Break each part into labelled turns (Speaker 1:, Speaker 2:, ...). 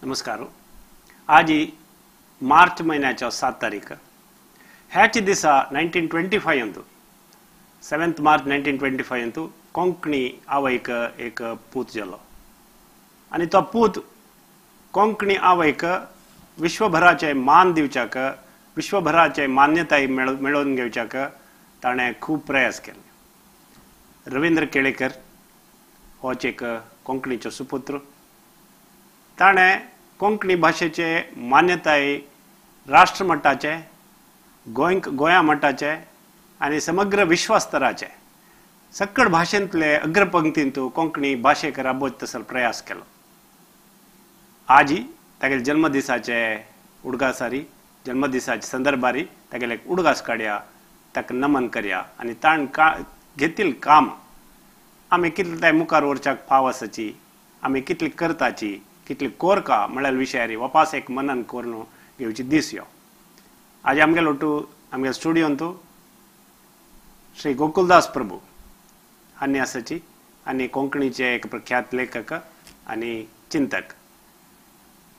Speaker 1: नमस्कार. आजी मार्च म्हयन्याच्या 7 तारीख ह्याच दिसा 1925 7 मार्च 1925 कोंकणी आवयक एक पूत जालो आनी तो पूत कोंकणी आवयक विश्वभराचे मान दिवच्याक, विश्वभराचे मान्यताय मेळोवन घेवच्याक ताणें खूब प्रयास केले. रवींद्र केळेकर होच एक कोंकणीचो सुपुत्र. ताणें कोंकणी भाशेचे मान्यताय राष्ट्रमट्टाचे, गोंया मट्टाचे आनी समग्र विश्वस्तराचे सकळ भाशेंतले अग्रपंक्तींत कोंकणी भाशेक राबोवचो तसो प्रयास केलो. आजी तागेले जल्मदिसाचे उडगासारी, जल्मदिसाचे संदर्भारी तागेले उडगास काडया, ताका नमन करया आनी ताण घेतील काम आमी कितले ते मुखार व्हरच्याक फाव आसाची, आमी कितली करताची, कितली कोरका म्हळ्यार विशयारी वापास एक मनन करून घेवची दीस यो. आज आमगेलो टू आमगे स्टुडियोंतू श्री गोकुलदास प्रभू हांणी आसाची आनी कोंकणीचे एक प्रख्यात लेखक आनी चिंतक.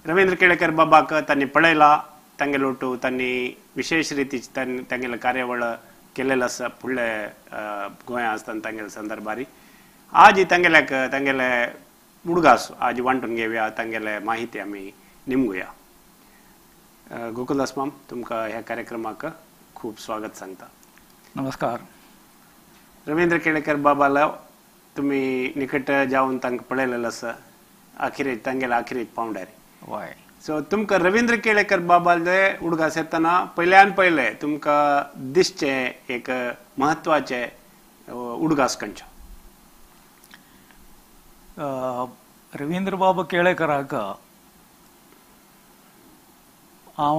Speaker 1: रवींद्र केळेकर बाबाक तांणी पळयला, तांगेलो टू तांणी विशेश रितीची तांगेले कार्यावळ केलेलो आसा फुडले गोंया आसतना तांगेले संदर्भारी. आज तांगेल्याक तांगेले उडगास आज वांटून घेवया, तांगेले माहिती आमी निमगुया. गोकुलदास माम, तुमकां ह्या कार्यक्रमाक खूब स्वागत सांगता.
Speaker 2: नमस्कार.
Speaker 1: रवींद्र केळेकर बाबाला तुमी निकट जावन तांकां पळयलेलो आसा, आखिरेक तांगेले आखिरेक पावंड्यार.
Speaker 2: वय.
Speaker 1: सो तुमकां रवींद्र केळेकर बाबाले उडगास येतना पयल्यान पयले तुमकां दिसचें एक म्हत्वाचें उडगास खंयचो?
Speaker 2: रवींद्र बाब केळेकराक हांव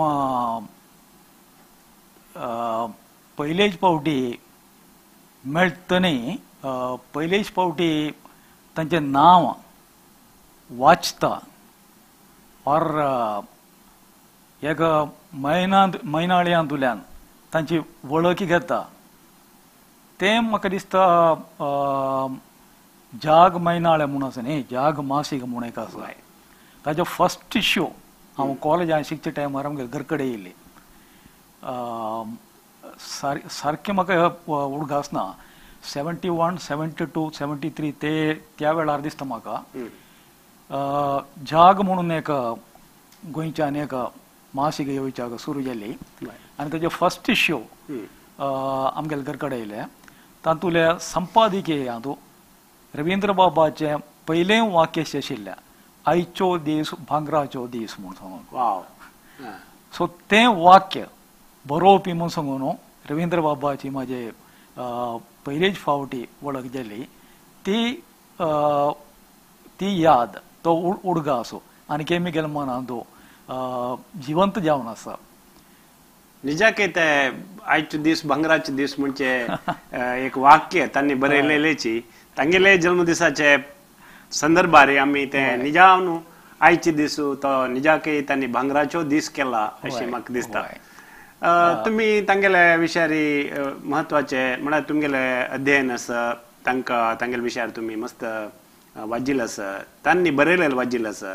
Speaker 2: पयलेच फावटी मेळटनी, पयलेच फावटी तांचें नांव वाचता ऑर एक म्हयनाळ्यांतल्यान तांची वळखी घेता तें म्हाका दिसता जाग म्हयनाळें म्हूण आसा न्ही, जाग मासीक म्हूण एक आसा. ताजो फस्ट इश्यू हांव कॉलेजान शिकच्या टायमार आमगे घर कडेन येयली. सारकें म्हाका उडगास ना, 71, 72, 73 ते त्या वेळार दिसता म्हाका. जाग म्हणून एक गोंयच्यान एक मासीक येवच्याक सुरू जाली आनी ताजे फस्ट इश्यू आमगेले घर कडेन येयले. तातूंतले संपादकीय हातूंत रवींद्र बाबाचें पयलें वाक्य आशिल्लें, आयचो दीस भांगराचो दीस म्हूण सांगून. सो तें वाक्य बरोवपी म्हूण सांगून रवींद्र बाबाची म्हाजे पयलेच फावटी वळख जाली. ती ती याद, तो उडगास आनी केमिकल मनान तो जिवंत जावन आसा.
Speaker 1: निजाके ते आयचो दीस भांगराचो दीस म्हणजे एक वाक्य तांणी बरयलेलेची तांगेले जल्मदिसाचे संदर्भार आमी ते निजावन आयचे दीस तो निजाके तांणी भांगराचो दीस केला अशें म्हाका दिसता. तुमी तांगेले विशयारी म्हत्वाचे म्हळ्यार तुमगेले अध्ययन आसा, तांकां तांगेले विशयार तुमी मस्त वाजिल्लें आसा, तांणी बरयलेलें वाजिल्लें आसा.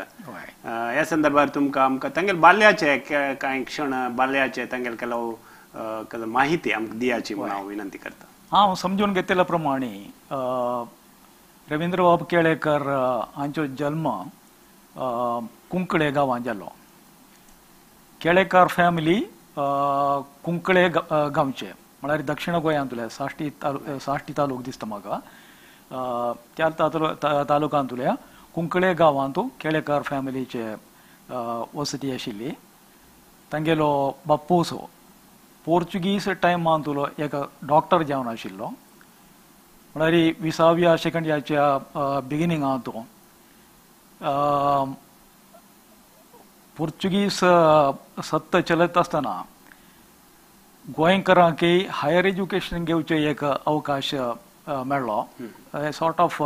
Speaker 1: ह्या संदर्भार तुमकां आमकां तांगेले बाल्याचे कांय क्षण, बाल्याचे तांगेले ಕೆಲವು माहिती आमकां दियाची म्हूण हांव विनंती करता.
Speaker 2: हांव समजून घेतिल्ल्या प्रमाणे रवींद्रबाब केळेकर हांचो जल्म कुंकळे गांवांत जालो. केळेकर फॅमिली कुंकळे गांवचे, म्हळ्यार दक्षिण गोंयांतले साश्टी तालुक दिसता म्हाका. त्या तालुकांतल्या कुंकळे गांवांत केळेकर फॅमिलीचे वसती आशिल्ली. तांगेलो बापूस पोर्चुगीज टायमांतलो एक डॉक्टर जावन आशिल्लो. म्हळ्यार 20व्या शेंकड्याच्या बिगिनिंगांत पोर्चुगीज सत्ता चलत आसतना गोंयकारांक हायर एज्युकेशन घेवचें एक अवकाश मेळ्ळो. सॉर्ट ऑफ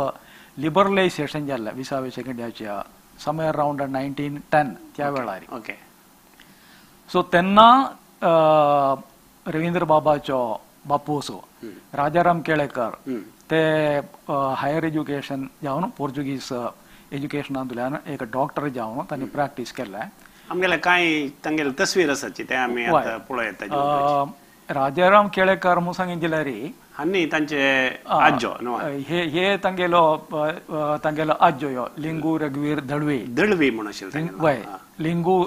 Speaker 2: लिबरलायझेशन जाल्लें 20व्या शेंकड्याच्या समयर अरावंड 1910 त्या वेळार.
Speaker 1: ओके.
Speaker 2: सो तेन्ना रवींद्र बाबाचो बापूस राजाराम केळेकर ते हायर एज्युकेशन जावन पोर्चुगीज एज्युकेशनांतल्यान एक डॉक्टर जावन तांणी प्रॅक्टीस केलें.
Speaker 1: आमगेले कांय तांगेले तस्वीर आसाची ते आमी आतां पळोवं येता.
Speaker 2: राजाराम केळेकार म्हूण सांगीत जाल्यार
Speaker 1: आनी तांचे आज्जो
Speaker 2: हे हे तांगेलो तांगेलो आज्जो ह्यो लिंगू रघुवीर दळवी.
Speaker 1: दळवी म्हूण आशिल्लें.
Speaker 2: वय, लिंगू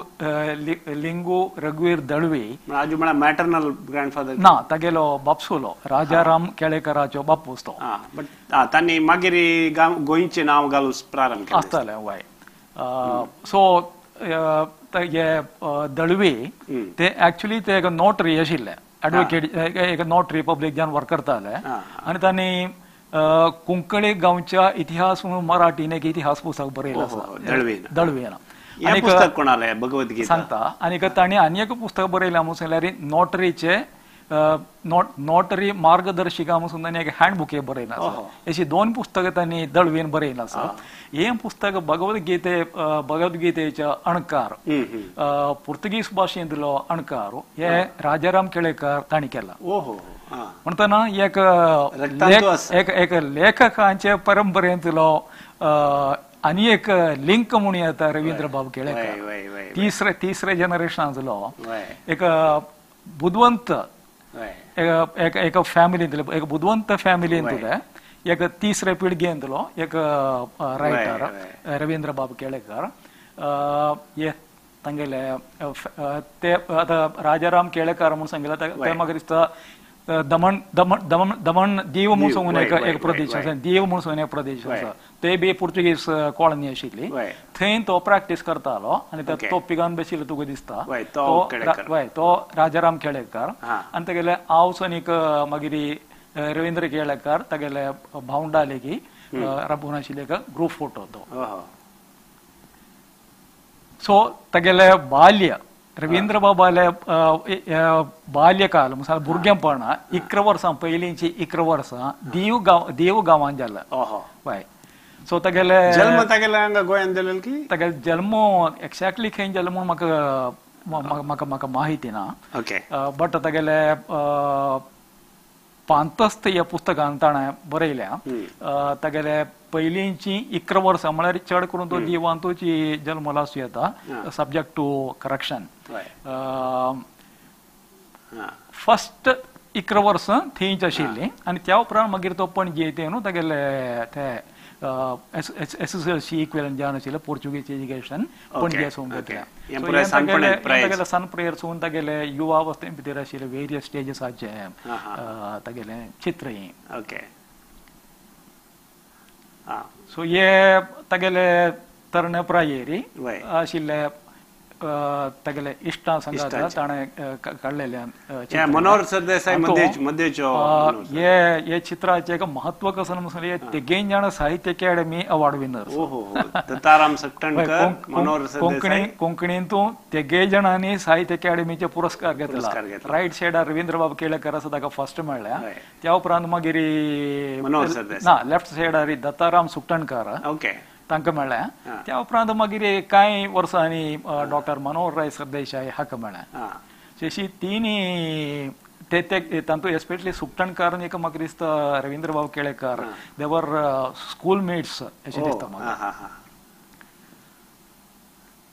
Speaker 2: लिंगू रघुवीर दळवी.
Speaker 1: आजो म्हळ्यार मॅटर्नल ग्रँडफादर
Speaker 2: ना, तागेलो बापसुलो राजाराम केळेकाराचो बापूस तो.
Speaker 1: बट तांणी मागीर गोंयचें नांव घालूंक प्रारंभ केलें
Speaker 2: आसतलें. वय, सो हे दळवी ते एक्चुअली ते एक नोटरी आशिल्ले, ॲडवोकेट, एक नोटरी पब्लीक जावन वर्क करताले आनी तांणी कुंकळी गांवच्या इतिहास म्हणून मराठीन एक इतिहास पुस्तक बरयलें आसा दळवीन.
Speaker 1: आनी पुस्तक कोणालें? भगवद्गीता
Speaker 2: सांगता. आनी तांणी आनी एक पुस्तक बरयलें म्हणून सांगल्यार नोटरीचे नोटरी मार्गदर्शिका म्हणून तांणी एक हँडबुक बरयलें आसा. अशी दोन पुस्तकां तांणी दळवीन बरयलें आसा. हें पुस्तक भगवद्गीते भगवद्गीतेचो अणकार, पुर्तुगीज भाशेंतलो अणकार हे राजाराम केळेकार तांणी केला. म्हणटना एक एक लेखकांचे परंपरेंतलो आनी एक लिंक म्हणून येता रवींद्र बाब केळेकार. तिसरे तिसरे जनरेशनांतलो एक बुदवंत एक एक फॅमिलींतले, एक बुदवंत फॅमिलींतले एक तिसरे पिळगेंतलो एक रायटर रवींद्र बाब केळेकार. हे तांगेले ते आतां राजाराम केळेकार म्हूण सांगिल्लें ते म्हाका दिसता दमण दमण दमण दमण दीव म्हूण सांगून एक एक प्रदेश आसा, दीव म्हूण सांगून एक प्रदेश आसा, ते बी पुर्तुगीज कॉलनी आशिल्ली, थंय तो प्रॅक्टीस करतालो आनी तो पिगान बशिल्लो तुका दिसता तो तो राजाराम केळेकार. आनी तागेले आवस आनीक मागीर रवींद्र केळेकार तागेले भावंडा लेगीत राबून आशिल्ले एक ग्रूप फोटो तो. सो तागेले बाल्य रवींद्र बाबाले बाल्यकाल म्हळ्यार भुरगेपण 11 वर्सां पयलींची 11 वर्सां दीव गांव दीव गांवांत जालें. हय, सो तागेले
Speaker 1: जल्म तागेले हांगा गोंयांत जालेलो की
Speaker 2: तागेले जल्म एक्झॅक्टली खंय जालो म्हूण म्हाका म्हाका म्हाका माहिती ना. बट तागेले पांतस्थ ह्या पुस्तकान ताणें बरयल्या तागेले पयलींची 11 वर्सां म्हळ्यार चड करून तो दिवांतूची जल्मला आसूं येता, सब्जेक्ट टू करक्शन. फर्स्ट 11 वर्सां थंयच आशिल्लीं आनी त्या उपरांत मागीर तो पणजे ते न्हू तागेले ते S S L C equivalent जावन आशिल्लें पोर्चुगीज एज्युकेशन पणजे सून घेतलें. तागेले सन प्रेयर सून तागेले युवावस्थे भितर आशिल्ले वेरियस स्टेजसाचे तागेले चित्र हें.
Speaker 1: ओके,
Speaker 2: सो हे तागेले तरणे प्रायेरी आशिल्ले तागेले इश्टां सांगाता ताणें काडलेले.
Speaker 1: मनोहर सरदेसाय मध्येचो
Speaker 2: हे हे चित्राचें एक महत्व कसं म्हणल्यार तेगेन जाण Sahitya academy award winner
Speaker 1: Dattaram Saktankar, Manohar
Speaker 2: Konkani कोंकणींतू तेगे जाणांनी साहित्य अकॅडमीचे पुरस्कार घेतला. रायट सायडार रवींद्रबाब केळेकर आसा ताका फर्स्ट मेळ्ळ्या. त्या उपरांत मागीर ना लेफ्ट सायडार दत्ताराम सुकटणकर
Speaker 1: ओके
Speaker 2: तांकां मेळ्ळें. त्या उपरांत मागीर कांय वर्सांनी डॉक्टर मनोहरराय सरदेसाय हाका मेळ्ळें. अशी तिनी ते तातूंत एस्पेशली सुकटणकार आनी म्हाका दिसता Ravindrabab Kelekar they were school mates अशें दिसता म्हाका.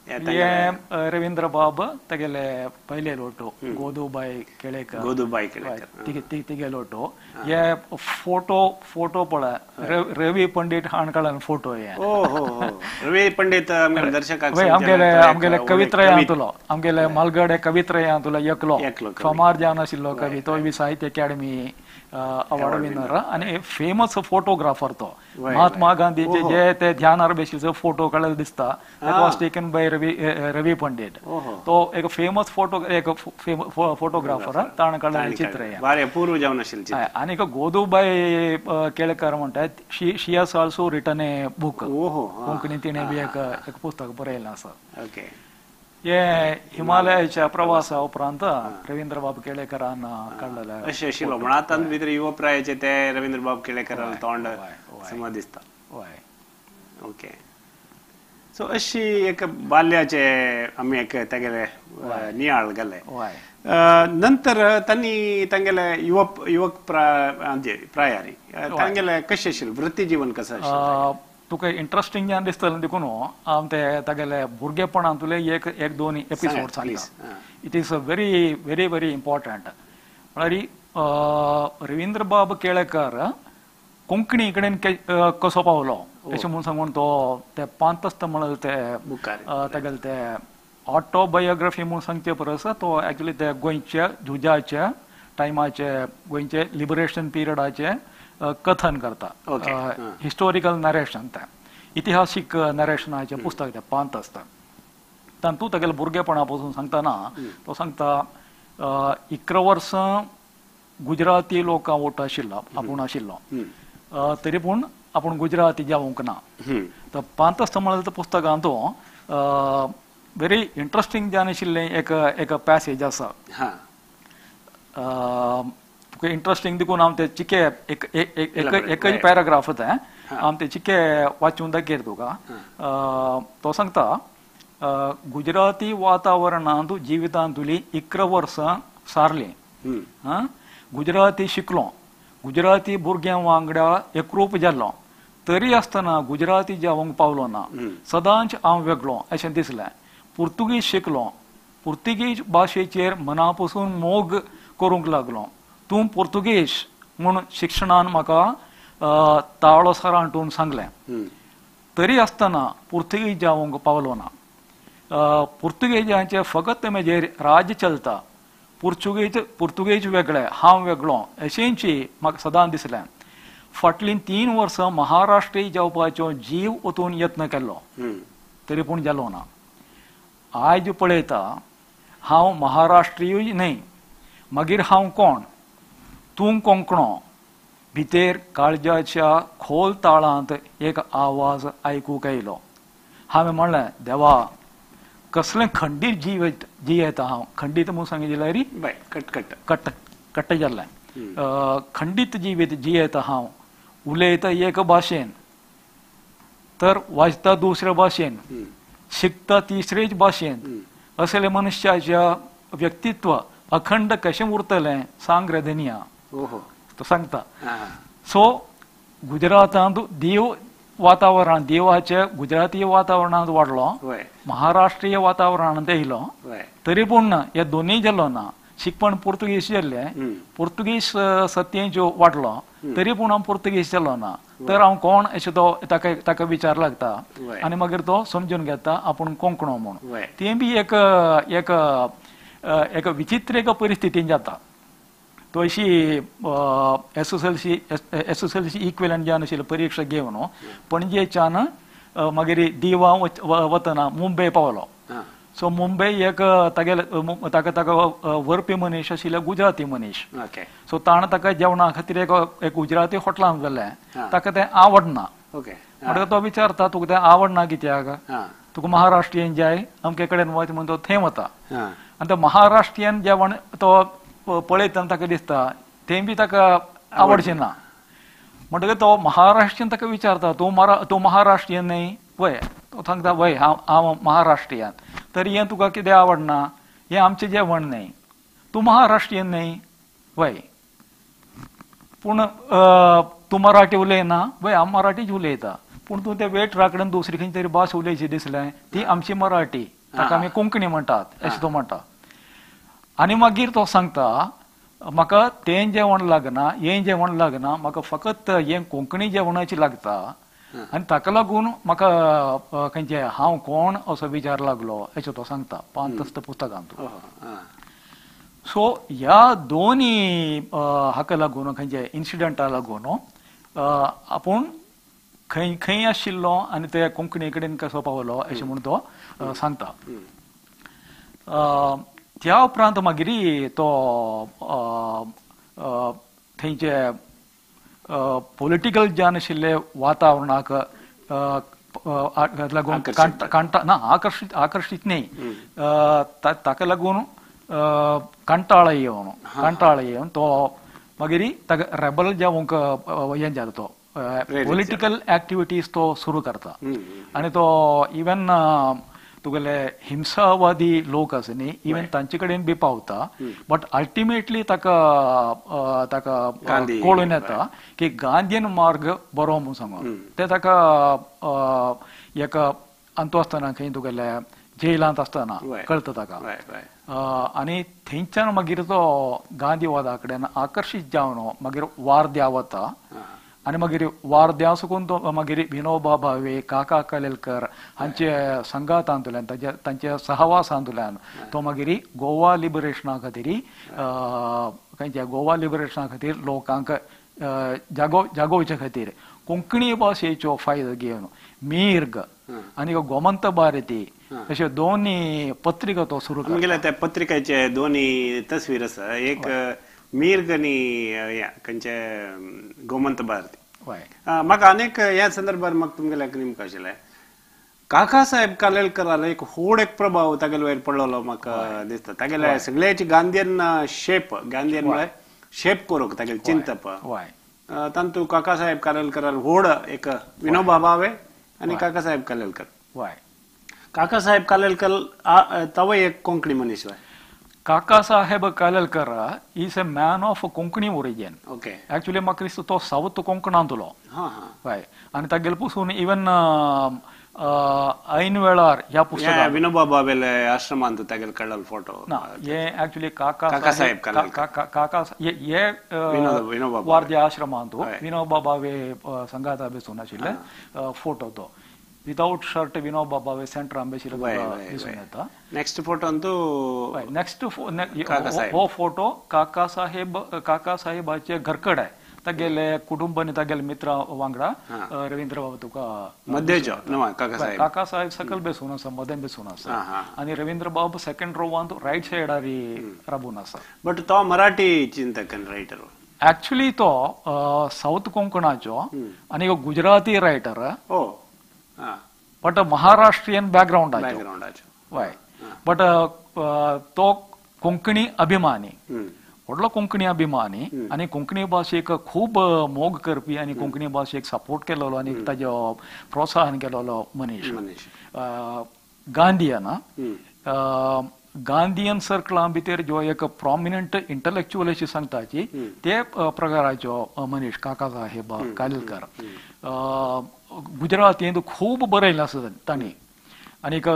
Speaker 2: हे रवींद्रबाब तागेले पयले लोटो गोदूबाय केळेकर,
Speaker 1: गोदूबाय केळेकर
Speaker 2: तिगे लोटो. हे फोटो फोटो पळय रवी पंडित हाण काडलेलो फोटो हे.
Speaker 1: रवी पंडित
Speaker 2: आमगेले आमगेले कवित्रयांतलो, आमगेले मालगडे कवित्रयांतलो एकलो फामार जावन आशिल्लो कवी, तो बी साहित्य अकॅडमी अवॉर्ड विनर आनी फेमस फोटोग्राफर तो. महात्मा गांधीचे जे ते ध्यानार बेशिल्ले फोटो काडलेले दिसता that was taken by Ravi Pandit. तो एक फेमस फोटो एक फोटोग्राफर ताणें काडलेलें चित्र हें.
Speaker 1: पूर्व जावन आशिल्लें.
Speaker 2: आनी गोदूबाय केळेकर म्हणटा she she has also written a book. Konkani तिणें बी एक एक पुस्तक बरयलें आसा. हे हिमालयाच्या प्रवासा उपरांत रवींद्रबाब केळेकरान काडलेलें
Speaker 1: अशें आशिल्लो. म्हण आतां भितर युवा प्रायेचे ते रवींद्रबाब केळेकरान तोंड समज दिसता.
Speaker 2: हय,
Speaker 1: ओके. सो अशी एक बाल्याचे आमी एक तागेले नियाळ घाले. नंतर तांणी तांगेले युवक युवक प्रायारी तांगेले कशें आशिल्लें वृत्ती जीवन कसं आशिल्लें?
Speaker 2: तुका इंट्रस्टिंग जावन दिसतलें देखून हांव ते तागेले भुरगेपणांतले एक एक दोन एपिसोड सांगता. It is a very very very important. म्हळ्यार रवींद्रबाब केळेकार कोंकणी कडेन कसो पावलो अशें म्हणून सांगून तो ते पांतस्त म्हणले ते तागेले ते ऑटोबायोग्राफी म्हणून सांगचे परस तो एक्चुअली ते गोंयच्या झुजाच्या टायमाचे गोंयचे लिबरेशन पिरियडाचे कथन करता, हिस्टोरिकल नरेशन, ते इतिहासीक नरेशनाचें पुस्तक तें पांतस्त. तातूंत तागेले भुरगेपणा पासून सांगतना तो सांगता 11 वर्सां गुजराती लोकां वोट आशिल्लो आपूण आशिल्लो, तरी पूण आपूण गुजराती जावंक ना. तर पांतस्त म्हणलें पुस्तकांत तो व्हेरी इंट्रस्टिंग जावन आशिल्लें एक एक पॅसेज आसा. तुका इंट्रस्टिंग देखून हांव ते चिके एक एकच पॅराग्राफ तें हांव ते चिके वाचून दाखयता तुका. तो सांगता गुजराती वातावरणांत जिवितांतली 11 वर्सां सारलीं, गुजराती शिकलो, गुजराती भुरग्यां वांगडा एकरूप जालो, तरी आसतना गुजराती जावंक पावलो ना, सदांच हांव वेगळो अशें दिसलें. पुर्तुगीज शिकलो, पुर्तुगीज भाशेचेर मना पसून मोग करूंक लागलो, तूं पुर्तुगीज म्हूण शिक्षणान म्हाका ताळो सरांटून सांगलें, तरी आसतना पुर्तुगीज जावंक पावलो ना. पुर्तुगेजांचें फकत म्हजेर राज्य चलता, पुर्तुगेज पुर्तुगेज वेगळे हांव वेगळो अशेंची म्हाका सदां दिसलें. फाटलीं 3 वर्सां महाराष्ट्रीय जावपाचो जीव ओतून यत्न केलो, तरी पूण जालो ना. आयज पळयता हांव महाराष्ट्रीयूय न्हय, मागीर हांव कोण? तूं कोंकणो. भितर काळजाच्या खोल ताळांत एक आवाज आयकूंक आयलो. हांवें म्हणलें, देवा कसलें खंडीत जीव जियेता हांव. खंडीत म्हूण सांगिल्लें जाल्यार
Speaker 1: कट कट
Speaker 2: कट कट जाल्लें. खंडीत जिवीत जियेता हांव, उलयता एक भाशेन तर वाचता दुसरे भाशेन, शिकता तिसरेच भाशेन, असले मनशाच्या व्यक्तित्व अखंड कशें उरतलें सांग रे धनिया, तो सांगता. सो गुजरातांत देव वातावरण, देवाचे गुजराती वातावरणांत वाडलो, महाराष्ट्रीय वातावरणांत येयलो, तरी पूण हे दोनूय जालो ना. शिकपण पुर्तुगीज जाल्लें, पुर्तुगीज सत्येंच्यो वाडलो, तरी पूण हांव पुर्तुगीज जालो ना, तर हांव कोण अशें तो ताका ताका विचार लागता आनी मागीर तो समजून घेता आपूण कोंकणो म्हूण. तें बी एक एक एक विचित्र एक परिस्थितीन जाता. तो अशी SSLC equivalent जावन आशिल्ली परिक्षा घेवन पणजेच्यान मागीर दिवा वतना मुंबय पावलो. सो मुंबय एक तागेले ताका ताका व्हरपी मनीस आशिल्ले गुजराती मनीस. सो ताणें ताका जेवणा खातीर एक एक गुजराती हॉटेलांत व्हेलें, ताका तें आवडना. म्हणटकच तो विचारता तुका तें आवडना कित्याक, तुका महाराष्ट्रीयन जाय अमके कडेन वच म्हूण तो थंय वता. आनी तो महाराष्ट्रीयन जेवण तो पळयतना ताका दिसता तें बी ताका आवडचें ना. म्हणटकच तो महाराष्ट्रीयन ताका विचारता तूं महाराष्ट्रीयन न्हय वय? तो सांगता वय हांव हांव महाराष्ट्रीयन. तर हें तुका कितें आवडना, हें आमचें जेवण न्हय, तूं महाराष्ट्रीयन न्हय वय, पूण तूं मराठी उलयना वय, हांव मराठीच उलयता, पूण तूं त्या वेटरा कडेन दुसरी खंयची तरी भास उलयची दिसलें, ती आमची मराठी, ताका आमी कोंकणी म्हणटात अशें तो म्हणटा. आनी मागीर तो सांगता म्हाका तें जेवण लागना, हें जेवण लागना, म्हाका फकत हें कोंकणी जेवणाची लागता आनी ताका लागून म्हाका खंयचें हांव कोण असो विचार लागलो अशें तो सांगता पांतस्त पुस्तकांत. सो ह्या दोनी हाका लागून खंयचे इन्सिडंटा लागून आपूण खंय खंय आशिल्लो आनी ते कोंकणी कडेन कसो पावलो अशें म्हूण तो सांगता. त्या उपरांत मागीर तो थंयचे पॉलिटिकल जावन आशिल्ले वातावरणाक लागून ना आकर्शीत आकर्शीत न्हय, ताका लागून कंटाळो येवन कंटाळो येवन तो मागीर ताका रेबल जावंक हें जाता, तो पॉलिटिकल एक्टिविटीज तो सुरू करता. आनी तो इवन तुगेले हिंसावादी लोक आसा न्ही इवन तांचे कडेन बी पावता बट अल्टिमेटली ताका ताका कळून येता की गांधीन मार्ग बरो म्हूण सांगून ते ताका एका अंतू आसतना खंय तुगेले जेलांत आसतना कळटा ताका आनी थंयच्यान मागीर तो गांधीवादा कडेन आकर्शीत जावन मागीर वारद्या वता आनी मागीर वारद्या सुकून तो मागीर विनोबा भावे काका कालेलकर हांचे संगातांतल्यान तांच्या सहवासांतल्यान तो मागीर गोवा लिबरेशना खातीर खंयच्या गोवा लिबरेशना खातीर लोकांक जागोवचे खातीर कोंकणी भाशेचो फायदो घेवन मीर्ग आनी गोमंत भारती अश्यो दोनी पत्रिका तो सुरू
Speaker 1: केल्या. त्या पत्रिकेचे दोनी तस्वीर आसा, एक मीर्ग आनी खंयचे गोमंत भारती. म्हाका अनेक ह्या संदर्भार म्हाका तुमगेले नेमकं आशिल्लें काकासाहेब कालेलकरालो एक व्हड एक प्रभाव तागेले वयर पडलेलो म्हाका दिसता. तागेले सगळ्याची गांधीयन शेप, गांधीयन म्हळ्यार शेप करूंक तागेलें चिंतप तांतू काकासाहेब कालेलकराल व्हड एक विनोबा भावे आनी काकासाहेब कालेलकर. काकासाहेब कालेलकर तवय एक कोंकणी मनीस.
Speaker 2: Kakasaheb Kalelkar is a man of Konkani origin.
Speaker 1: Okay.
Speaker 2: Actually म्हाका दिसता तो सावथ कोंकणांतलो. हय आनी तागेले पसून इवन ऐन वेळार ह्या पुस्तकांत
Speaker 1: विनोबा भावेले आश्रमांत तागेले काडलेलो फोटो
Speaker 2: ना हे एक्चुअली काकासाहेब काका हे वारद्या आश्रमांत विनोबा भावे संगाता बेसून आशिल्ले फोटो तो without shirt Vinoba Bhave centre बेशिल्ले दिसून येता.
Speaker 1: नेक्स्ट फोटो अंतू
Speaker 2: नेक्स्ट हो फोटो काकासाहेब काकासाहेबाचे घरकडे तागेले कुटुंब आनी तागेले मित्र वांगडा रवींद्र बाबा तुका
Speaker 1: मध्येचो काकासाहेब
Speaker 2: काकासाहेब सकल बेसून आसा, मदें बेसून आसा आनी रवींद्र बाब सेकंड रोवांत रायट सायडार राबून आसा.
Speaker 1: बट तो मराठी चिंतक रायटर
Speaker 2: एक्चुअली तो सावथ कोंकणाचो आनी गुजराती रायटर बट महाराष्ट्रीयन बॅकग्रावंडाचो. हय बट तो कोंकणी अभिमानी, व्हडलो कोंकणी अभिमानी आनी कोंकणी भाशेक खूब मोग करपी आनी कोंकणी भाशेक सपोर्ट केलेलो आनी ताजो प्रोत्साहन केलेलो मनीस. गांधीयन गांधीयन सर्कलां भितर जो एक प्रोमिनंट इंटलेक्चुअल अशी सांगताची ते प्रकाराचो मनीस काकासाहेब कालेलकर. गुजरातींत खूब बरयलें आसा तांणी आनीक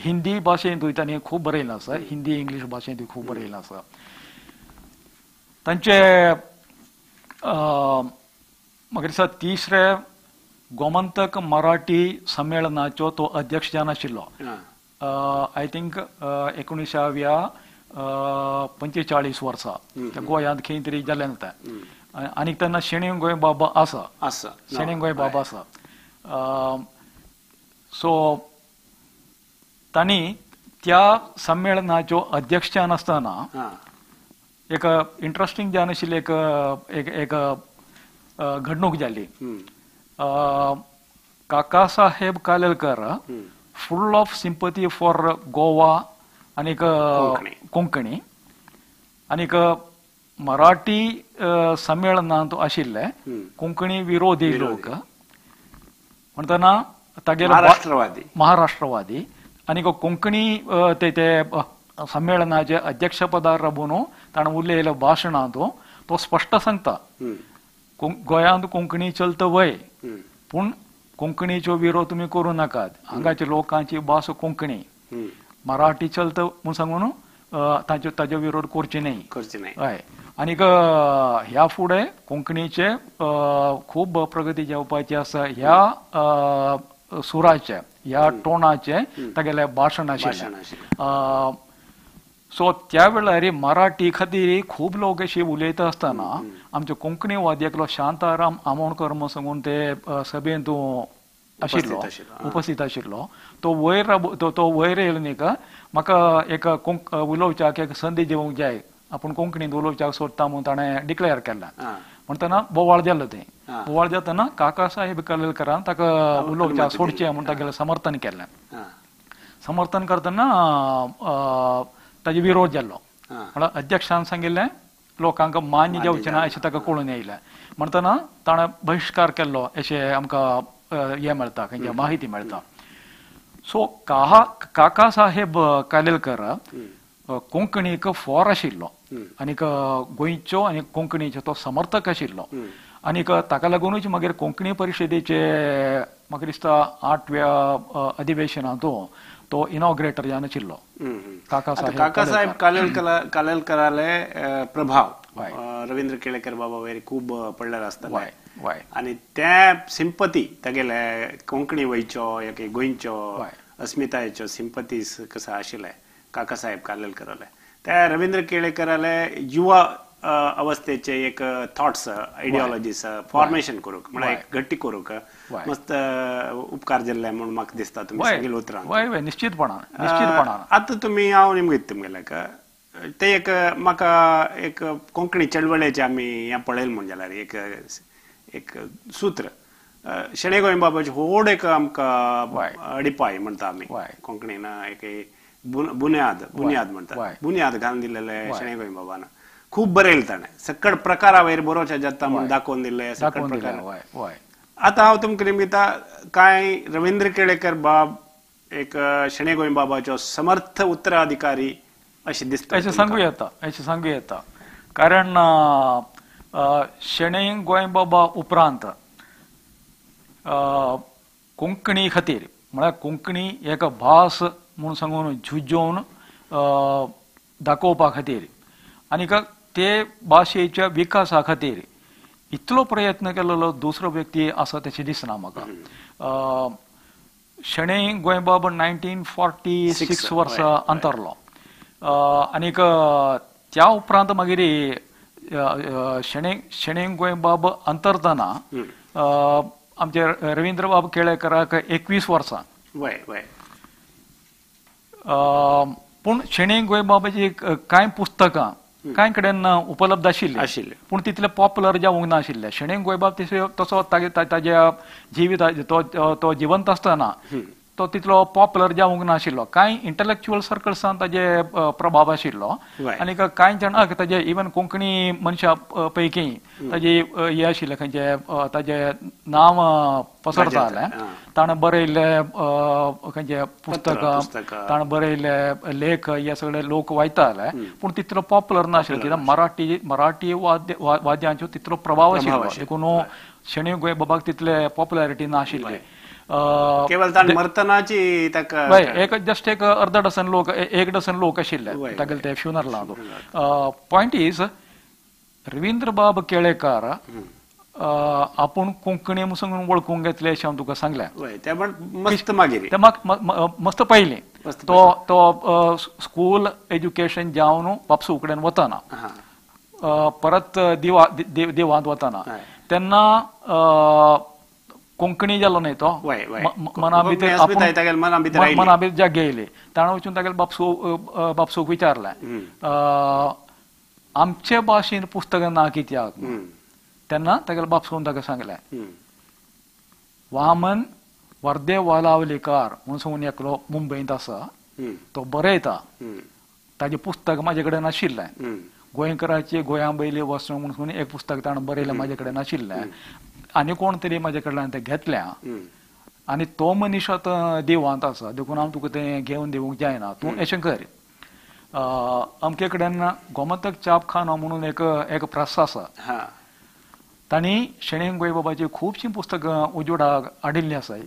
Speaker 2: हिंदी भाशेंतूय तांणी खूब बरयलें आसा, हिंदी इंग्लीश भाशेंतूय खूब बरयलें आसा. तांचे म्हाका दिसता तिसरे गोमंतक मराठी संमेलनाचो तो अध्यक्ष जावन आशिल्लो. I think 1945 वर्सा गोंयांत खंय तरी जालें तें. आनीक तेन्ना शेणी गोंय बाबा आसा, शेणी गोंय बाबा आसा. सो तांणी त्या संमेलनाचो अध्यक्ष जावन आसतना एक इंट्रस्टिंग जावन आशिल्ली एक एक घडणूक जाली. Kakasaheb Kalelkar full of sympathy for Goa आनीक कोंकणी आनीक मराठी संमेलनांत आशिल्ले कोंकणी विरोधी लोक म्हणटना तागेले महाराष्ट्रवादी आनीक कोंकणी ते संमेलनाचे अध्यक्षपदार राबून ताणें उलयलें भाशणांत तो स्पश्ट सांगता गोंयांत कोंकणी चलता वय पूण कोंकणीचो विरोध तुमी करूं नाकात, हांगाच्या लोकांची भास कोंकणी, मराठी चलता म्हूण सांगून ताचो ताजो विरोध करचे न्ही. हय आनीक ह्या फुडें कोंकणीचे खूब प्रगती जावपाची आसा ह्या सुराचे ह्या टोनाचे तागेलें भाशण आशिल्लें. सो त्या वेळार मराठी खातीर खूब लोक अशी उलयता आसतना आमचे कोंकणी वादी एकलो शांताराम आमोणकर म्हूण सांगून ते सभेंत आशिल्लो, उपस्थित आशिल्लो. तो वयर तो वयर येयलो न्ही का म्हाका एक उलोवच्याक एक संदी दिवंक जाय, आपूण कोंकणींत उलोवच्याक सोदता म्हूण ताणें डिक्लेअर केलें. म्हणटना बोवाळ जालो तें, बोवाळ जातना काकासाहेब कालेलकरान ताका उलोवच्याक सोडचें म्हूण तागेलें समर्थन केलें. समर्थन करतना ताजे विरोध जाल्लो, म्हळ्यार अध्यक्षान सांगिल्लें लोकांक मान्य जावचें ना अशें ताका कळून येयलें. म्हणटना ताणें बहिश्कार केल्लो अशें आमकां हें मेळटा, खंयची माहिती मेळटा. सो काका साहेब कालेलकर कोंकणीक फोर आशिल्लो आनीक गोंयचो आनी कोंकणीचो तो समर्थक आशिल्लो आनीक ताका लागूनच मागीर कोंकणी परिशदेचे म्हाका दिसता 8व्या अधिवेशनांत तो इनॉग्रेटर जावन आशिल्लो
Speaker 1: काकासाहेब कालेलकराले प्रभाव रवींद्र केळेकर बाबा वयर खूब पडलेलो आसताले आनी ते सिंपती तागेले कोंकणी वयचो एक गोंयचो अस्मितायेच्यो सिंपतीस कसो आशिल्ले काकासाहेब कालेलकराले ते रवींद्र केळेकराले युवा अवस्थेचे एक थॉट्स आयडियोलॉजीस फॉर्मेशन करूंक म्हळ्यार एक घट्टी करूंक मस्त उपकार जाल्ले म्हूण म्हाका दिसता तुमी सांगिल्ले उतरां.
Speaker 2: वय वय निश्चितपणान निश्चितपणान.
Speaker 1: आतां तुमी हांव निमगीत तुमगेल्याक ते एक म्हाका एक कोंकणी चळवळेचें आमी हें पळयलें म्हूण जाल्यार एक एक सूत्र शणै गोंयबाबाचें व्हड एक आमकां अडिपाय म्हणटा आमी कोंकणीन एक बुन्याद बुन्याद म्हणटा बुन्याद घालून दिलेले शणै गोंयबाबान खूब बरयलें ताणें सकट प्रकारा वयर बरोवचें जाता म्हूण दाखोवन दिल्लें सकट प्रकार. आतां हांव तुमकां निमगिता कांय रवींद्र केळेकर बाब एक शणै गोंयबाबाचो समर्थ उत्तराधिकारी अशें दिसता
Speaker 2: अशें सांगू येता अशें सांगू येता कारण शणै गोंयबाबा उपरांत कोंकणी खातीर म्हळ्यार कोंकणी एक भास म्हूण सांगून झुजोवन दाखोवपा खातीर आनीक ते भाशेच्या विकासा खातीर इतलो प्रयत्न केलेलो दुसरो व्यक्ती आसा तशें दिसना म्हाका. शणै गोंयबाब 1946 वर्सा अंतरलो आनीक त्या उपरांत मागीर शणै शणै गोंयबाब अंतरतना आमचे रवींद्रबाब केळेकराक 21 वर्सां. पूण शणै गोंयबाबाची कांय पुस्तकां कांय कडेन उपलब्ध आशिल्ली पूण तितले पॉप्युलर जावंक नाशिल्ले. शणै गोंयबाब तसो ताज्या जिविता तो जिवंत आसतना तो तितलो पॉप्युलर जावंक नाशिल्लो. कांय इंटलेक्च्युअल सर्कल्सान ताजे प्रभाव आशिल्लो आनीक कांय जाणांक ताजे इवन कोंकणी मनशां पैकी ताजे हे आशिल्ले खंयचे ताजे नांव पसरतालें. ताणें बरयल्ले खंयचे पुस्तकां ताणें बरयल्ले लेख हे सगळे लोक वायताले पूण तितलो पॉप्युलर नाशिल्लो कित्याक मराठी मराठी वाद्यांचो तितलो प्रभाव आशिल्लो देखून शणै गोंयबाबाक तितले पॉप्युलरिटी नाशिल्ली.
Speaker 1: केवळ ताणें मरतनाची ताका
Speaker 2: एक जस्ट एक अर्द डझन लोक एक डझन लोक आशिल्ले तागेले ते फ्युनरलांत. पॉयंट is Ravindrabab Kelekar आपूण कोंकणी म्हूण वळखूंक घेतले अशें हांव तुका सांगलें.
Speaker 1: मस्त मागीर
Speaker 2: ते म्हाका मस्त पयलीं तो तो स्कूल एज्युकेशन जावन बापसू कडेन वतना परत दिवा देवांत वतना तेन्ना कोंकणी जालो न्हय तो मना भितर मना भितर जागे येयली. ताणें वचून तागेले बापसू बापसूक विचारलें आमचे भाशेन पुस्तकां ना कित्याक तेन्ना तागेले बापसून ताका सांगलें वामन वर्दे वालावलीकार म्हणून सांगून एकलो मुंबयंत आसा तो बरयता ताजें पुस्तक म्हाजे कडेन नाशिल्लें. गोंयकाराची गोंया वयली वसणूक म्हणून एक पुस्तक ताणें बरयलें म्हाजे कडेन नाशिल्लें आनी कोण तरी म्हाजे कडल्यान तें घेतल्या आनी तो मनीस आतां देवांत आसा देखून हांव तुका तें घेवन दिवंक जायना तूं अशें कर अमके कडेन गोमंतक चापखानो म्हणून एक एक प्रेस आसा तांणी शणै गोंयबाबाची खुबशीं पुस्तकां उजवाडाक हाडिल्लीं आसाय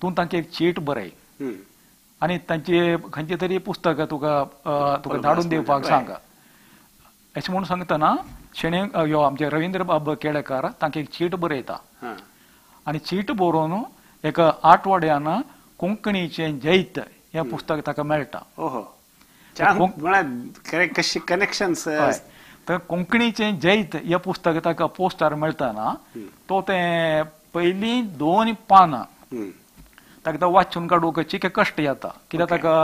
Speaker 2: तूं तांकां एक चीट बरय आनी तांचे खंयचें तरी पुस्तक तुका तुका धाडून दिवपाक सांग अशें म्हूण सांगतना शणै यो आमचे रवींद्रबाब केळेकार तांकां एक चीट बरयता आनी चीट बरोवन एक आठवड्यान कोंकणीचें जैत हें पुस्तक ताका मेळटा.
Speaker 1: कनेक्शन्स
Speaker 2: तर कोंकणीचें जैत हें पुस्तक ताका पोस्टार मेळटना तो तें पयलीं 2 पानां ताका तो वाचून काडूंक चिके कश्ट येता कित्याक ताका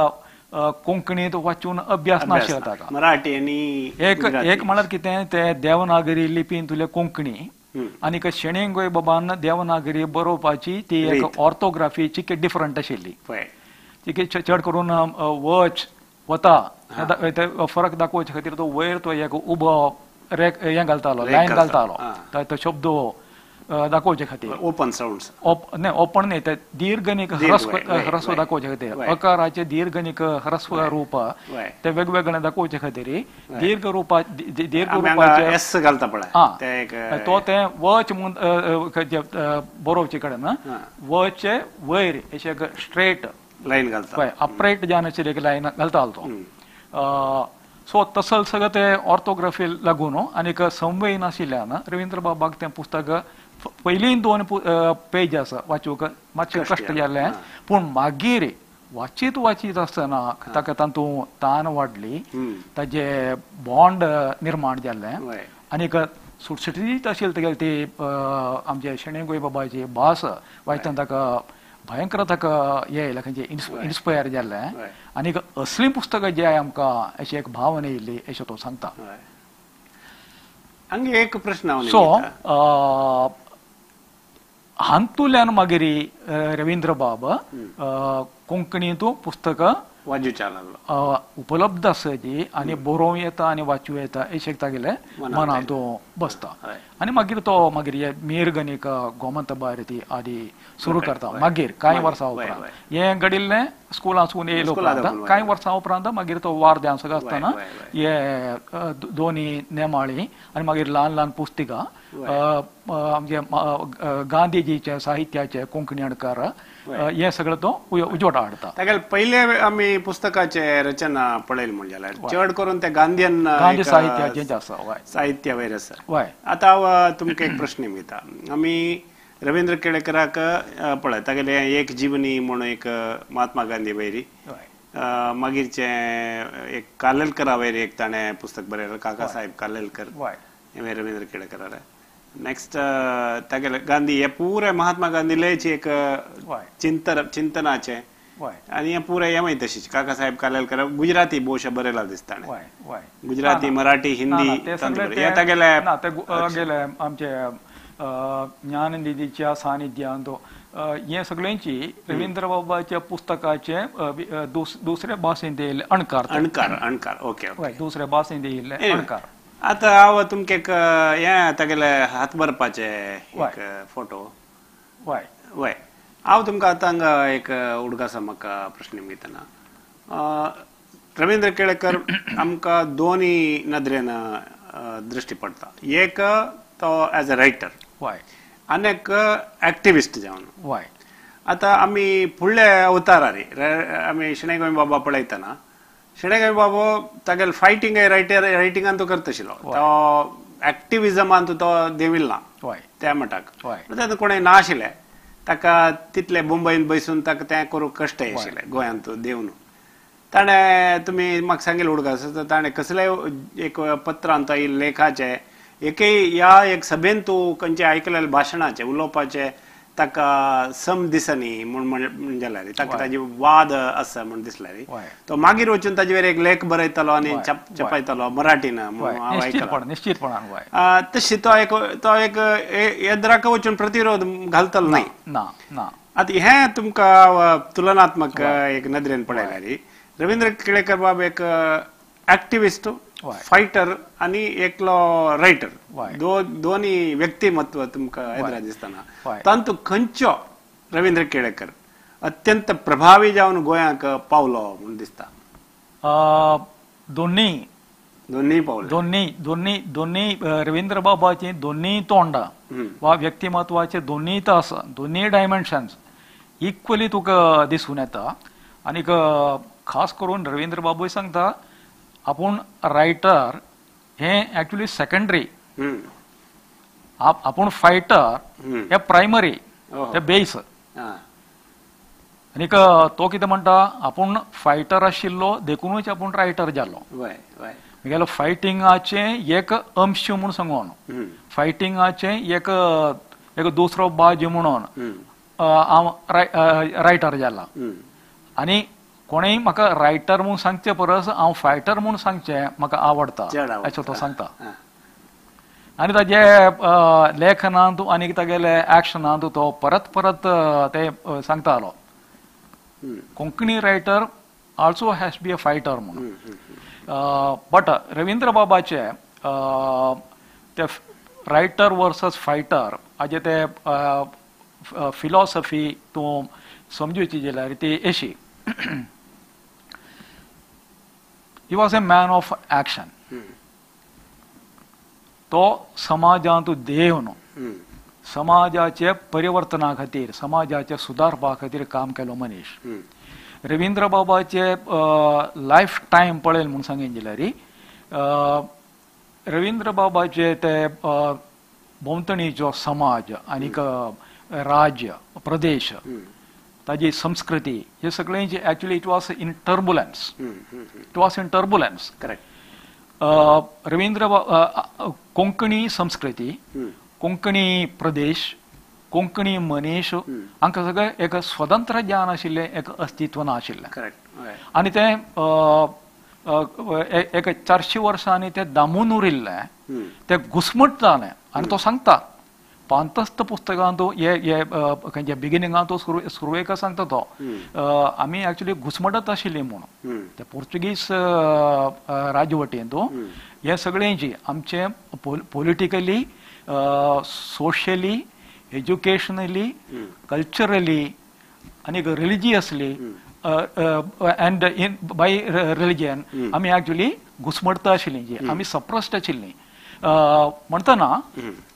Speaker 2: कोंकणींत वाचून अभ्यास नाशिल्लो ताका.
Speaker 1: मराठी आनी
Speaker 2: एक एक म्हळ्यार कितें ते देवनागरी लिपींतुले कोंकणी आनीक शणै गोंयबाबान देवनागरी बरोवपाची ती एक ऑर्थोग्राफी चिके डिफरंट आशिल्ली चिके चड करून वच वता फरक दाखोवचे खातीर तो वयर तो एक उबो रेक हें घालतालो लायन घालतालो तो शब्द दाखोवचे खातीर
Speaker 1: ओपन साउंड्स
Speaker 2: न्ही ओपन न्ही ते दीर्घ आनी ह्रस्व ह्रस्व दाखोवचे खातीर अकाराचे दीर्घ आनी ह्रस्व रूप ते वेगवेगळे दाखोवचे खातीर दीर्घ रूपा दीर्घ रूपाचे
Speaker 1: एस घालता पळय
Speaker 2: तो ते वच म्हूण बरोवचे कडेन वचे वयर अशें एक स्ट्रेट
Speaker 1: लायन घालता
Speaker 2: हय अपरायट जावन अशें एक लायन घालतालो तो. सो तसल सगळें ते ऑर्थोग्राफी लागून आनीक संवय नाशिल्ल्यान रवींद्रबाबाक तें पुस्तक पयलीं 2 पेज आसा वाचूंक मातशें कश्ट जालें पूण मागीर वाचीत वाचीत आसतना ताका तातूंत तान वाडली ताजे बॉन्ड निर्माण जालें आनीक सुटसुटीत आशिल्ली तेगेली ती आमचे शणै गोंयबाबाची भास वाचतना ताका भयंकर ताका हें येयलें खंयचें इन्स्पायर जालें आनीक असलीं पुस्तकां जी आमकां अशी एक भावना येयली अशें तो सांगता.
Speaker 1: हांगा एक प्रश्न
Speaker 2: सो हातूंतल्यान मागीर रवींद्रबाब कोंकणींतू पुस्तकां
Speaker 1: वाचूंक लागलो
Speaker 2: उपलब्ध आसा जी आनी बरोवं येता आनी वाचूं येता अशें तागेलें मनांत बसता आनी मागीर तो मागीर हे मीर्ग आनीक गोमंत भारती आदी सुरू करता. मागीर कांय वर्सां उपरांत हें घडिल्लें स्कुलांतसून येयले उपरांत कांय वर्सां उपरांत मागीर तो वारद्यां सगळो आसतना हे दोनी नेमाळीं आनी मागीर ल्हान ल्हान पुस्तिकां आमचे गांधीजीचे साहित्याचे कोंकणी अणकार हे सगळें तो उजवाडा हाडटा.
Speaker 1: तागेले पयले आमी पुस्तकाचे रचना पळयली म्हण जाल्यार चड करून ते गांधीयन
Speaker 2: गांधी साहित्याचें आसा
Speaker 1: साहित्य वयर आसा.
Speaker 2: आतां
Speaker 1: हांव तुमकां एक प्रश्न घेता. आमी रवींद्र केळेकराक पळय तागेले एक जीवनी म्हूण एक महात्मा गांधी वयरी मागीरचे एक कालेलकरा वयर एक ताणें पुस्तक बरयलें काका साहेब कालेलकर हें रवींद्र केळेकरालें. नेक्स्ट तागेले गांधी हे पुराय महात्मा गांधीलेच एक चिंतन चिंतनाचें आनी हें पुराय हें मागीर तशीच काका साहेब कालेलकर गुजराती भोवशा बरयला दिसता गुजराती मराठी हिंदी हे तागेले
Speaker 2: गेले आमचे ज्ञाननिधीच्या सानिध्यांत हे सगळ्यांची रवींद्रबाबाच्या पुस्तकाचे दुसऱ्या भाशेंत येयल्ले अणकार
Speaker 1: अणकार अणकार ओके
Speaker 2: दुसऱ्या भाशेंत येयल्ले अणकार.
Speaker 1: आतां हांव तुमकां एक हें तागेले हात बरपाचे एक फोटो
Speaker 2: वय
Speaker 1: वय हांव तुमकां आतां हांगा एक उडगासा म्हाका प्रश्न घेतना रवींद्र केळेकर आमकां दोनी नदरेन दृश्टी पडटा. एक तो एज अ रायटर
Speaker 2: वय
Speaker 1: आनी एक एक्टिविस्ट जावन.
Speaker 2: वय
Speaker 1: आतां आमी फुडल्या अवतारार आमी शणै गोंयबाबा पळयतना शणै गोंयबाबा तागेले फायटींग रायटर रायटिंगान तो करता आशिल्लो तो एक्टिविजमान तो देविल्ल ना त्या मठाक तातूंत कोणें ना आशिल्लें ताका तितले मुंबयन बसून ताका तें करूंक कश्ट आशिल्ले गोंयांत देवन ताणें तुमी म्हाका सांगिल्लें उडगास ताणें कसलेय एक पत्रांत लेखाचें एकय ह्या एक सभेन तूं खंयचें आयकलेलें भाशणाचें उलोवपाचें ताका सम दिसनी म्हूण जाल्यार ताका ताजी वाद आसा म्हूण दिसल्यार तो मागीर वचून ताजेर एक लेख बरयतालो आनी छापायतालो मराठीन म्हूण हांव आयकलां.
Speaker 2: निश्चितपणान
Speaker 1: तशी तो एक तो एक येद्राक वचून प्रतिरोध घालतलो न्हय. आतां हें तुमकां तुलनात्मक एक नदरेन पळयल्यार रवींद्र केळेकर बाब एक एक्टिविस्ट फायटर आनी एकलो रायटर दोनी व्यक्तिमत्व तुमकां येद्रा दिसतना तातूंत खंयचो रवींद्र केळेकर अत्यंत प्रभावी जावन गोंयाक पावलो म्हूण दिसता?
Speaker 2: दोन्ही
Speaker 1: दोन्ही पावले
Speaker 2: दोन्ही दोन्ही दोन्ही रवींद्रबाबाची दोन्ही तोंडां वा व्यक्तिमत्वाचे दोन्ही तास दोन्ही डायमेन्शन्स इक्वली तुका दिसून येता. आनीक खास करून रवींद्रबाबूय सांगता आपूण रायटर हें एक्चुअली सेकंडरी, आपूण फायटर हे प्रायमरी, हे बेस. आनीक तो कितें म्हणटा आपूण फायटर आशिल्लो देखूनच आपूण रायटर जालो. म्हगेलो फायटिंगाचें एक अंश म्हूण सांगून फायटिंगाचें एक एक दुसरो बाजू म्हणून हांव रायटर जाला. आनी कोणेय म्हाका रायटर म्हूण सांगचे परस हांव फायटर म्हूण सांगचें म्हाका आवडटा अशें तो सांगता. आनी ताजे लेखनांत आनी तागेले एक्शनांत तो परत परत ते सांगतालो Konkani writer also has be a fighter म्हणून. बट रवींद्रबाबाचे ते रायटर वर्सस फायटर हाजे ते फिलॉसफी तूं समजुची जाल्यार ती अशी, he was a man of action. तो समाजांत देवन समाजाचे परिवर्तना खातीर, समाजाचे सुदारपा खातीर काम केलो मनीस. रवींद्र बाबाचे लायफ टायम पळयल म्हूण सांगीन जाल्यार रवींद्र बाबाचे ते भोंवतणीचो समाज आनीक राज्य प्रदेश ताजी संस्कृती हे सगळें actually it was in turbulence. It was in turbulence.
Speaker 1: Correct.
Speaker 2: Ravindra Konkani संस्कृती, कोंकणी प्रदेश, कोंकणी मनीस हांकां सगळें एक स्वतंत्र ज्ञान आशिल्लें, एक अस्तित्व ना आशिल्लें. आनी तें एक 400 वर्सांनी तें दामून उरिल्लें, तें घुसमट जालें. आनी तो सांगता पांतस्थ पुस्तकांत हे खंयच्या बिगिनिंगांत तो सुरवेक सांगता तो आमी एक्चुअली घुसमटत आशिल्ली म्हणून ते पोर्तुगीज राजवटींत हे सगळें जी आमचें पॉलिटिकली, सोशली, एज्युकेशनली, कल्चरली आनी religiously and in by religion आमी एक्चुअली घुसमटता आशिल्ली, जी आमी सप्रस्ट आशिल्ली. म्हणटना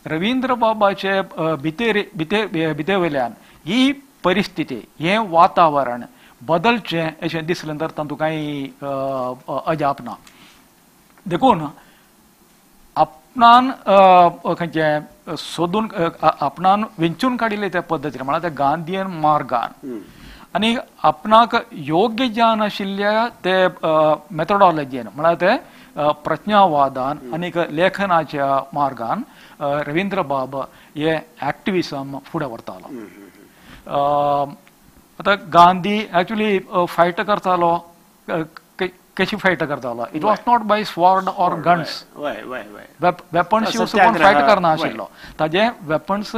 Speaker 2: रवींद्र बाबाचे भितर भितर भितर वयल्यान ही परिस्थिती, हें वातावरण बदलचें अशें दिसलें तर तातूंत कांय अजाप ना. देखून आपणान खंयचें सोदून आपणान वेंचून काडिल्ले त्या पद्दतीन, म्हळ्यार त्या गांधीयन मार्गान आनी आपणाक योग्य ज्ञान आशिल्ल्या ते मेथोडॉलॉजीन, म्हळ्यार ते प्रज्ञावादान आनी लेखनाच्या मार्गान रवींद्र बाब हे एक्टिविजम फुडें व्हरतालो. आतां गांधी एक्चुअली फायट करतालो, कशी फायट करतालो? It was not by sword or guns, weapons use करून फायट करना आशिल्लो. ताजे वेपन्स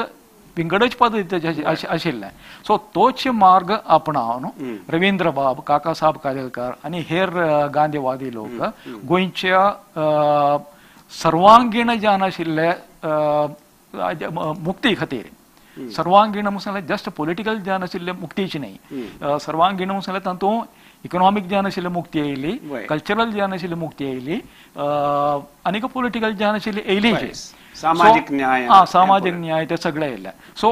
Speaker 2: विंगडच पद्दतीचे आशिल्ले. सो तोच मार्ग आपणावन रवींद्र बाब, काकासाहेब कालेलकर आनी हेर गांधीवादी लोक गोंयच्या सर्वांगीण ज्ञान आशिल्ले मुक्ती खातीर, सर्वांगीण म्हणून सांगल्यार जस्ट पॉलिटिकल ज्ञान आशिल्ले मुक्तीची न्हय, सर्वांगीण म्हणून सांगल्यार तातूंत इकॉनॉमीक ज्ञान आशिल्ले मुक्ती येयली, कल्चरल ज्ञान आशिल्ली मुक्ती येयली आनी पॉलिटिकल ज्ञान आशिल्ली येयली,
Speaker 1: सामाजीक न्याय,
Speaker 2: सामाजीक न्याय ते सगळे येयले. सो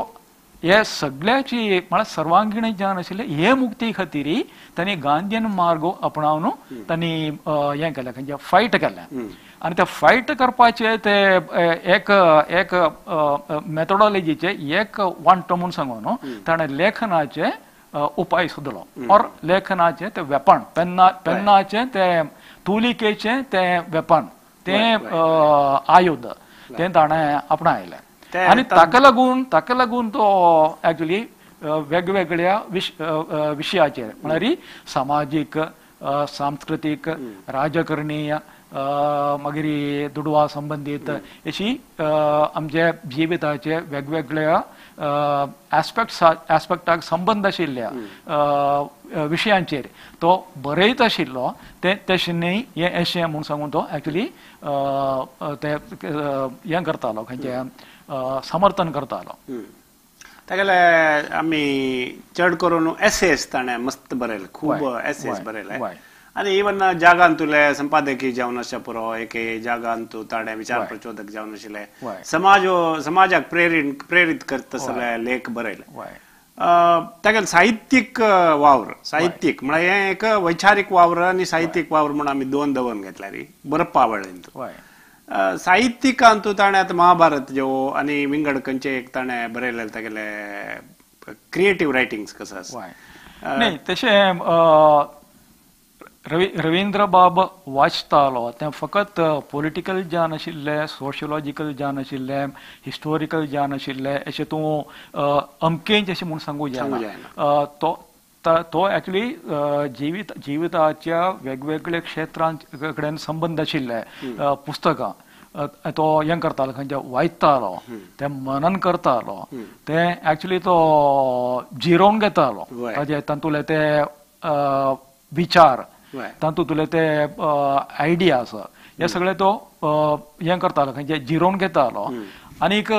Speaker 2: हे सगळ्याची म्हळ्यार सर्वांगीण ज्ञान आशिल्ले हे मुक्ती खातीर तांणी गांधीयन मार्ग आपणावन तांणी हें केलें, खंयचें फायट केलें. आनी ते फायट करपाचे ते एक एक मेथोडॉलॉजीचे एक वांटो म्हूण सांगून ताणें लेखनाचे उपाय सोदलो, ऑर लेखनाचें तें वेपण, पेन्ना पेन्नाचें तें तुलिकेचें तें वेपण, तें आयुध तें ताणें आपणायलें. आनी ताका लागून तो एक्चुअली वेगवेगळ्या विशयाचेर, म्हळ्यार सामाजीक, सांस्कृतीक, राजकरणीय, मागीर दुडवा संबंदीत अशी आमच्या जिविताचे वेगवेगळ्या एस्पेक्टाक संबंद आशिल्ल्या विशयांचेर तो बरयत आशिल्लो. तें तशें न्हय हें अशें म्हूण सांगून तो एक्चुअली ते हें करतालो, खंयचें समर्थन करतालो.
Speaker 1: तागेले आमी चड करून एसेस ताणें मस्त बरयले, खूब एसेस बरयले. आनी इवन जागांतुले संपादकी जावन आसचे पुरो, एक जागांतू ताणें विचार प्रचोदक जावन आशिल्ले, समाजाक प्रेरीत करता सगळे लेख बरयले. तागेले साहित्यीक वावर, साहित्यीक म्हळ्यार हें एक वैचारीक वावर आनी साहित्यीक वावर म्हूण आमी दोन दवरून घेतल्यार बरपावळींत. साहित्यिकांतू ताणें आतां महाभारत ज्यो आनी विंगड खंयचे एक ताणें बरयले तागेले क्रिएटीव रायटिंग्स कसो आसा.
Speaker 2: न्ही तशें रवींद्र बाब वाचतालो तें फकत पॉलिटिकल ज्ञान आशिल्लें, सोशलॉजिकल ज्ञान आशिल्लें, हिस्टोरिकल ज्ञान आशिल्लें अशें तूं अमकेंच अशें म्हूण सांगूं जायना. तो एक्चुअली जिविताच्या वेगवेगळ्या क्षेत्रां कडेन संबंद आशिल्ले पुस्तकां तो हें करतालो, खंयचें वाचतालो, तें मनन करतालो, तें एक्चुअली तो जिरोवन घेतालो. ताजे तातूंतले ते विचार, तातूंतले ते आयडियाज हे सगळे तो हें करतालो, खंयचे जिरोवन घेतालो. आनीक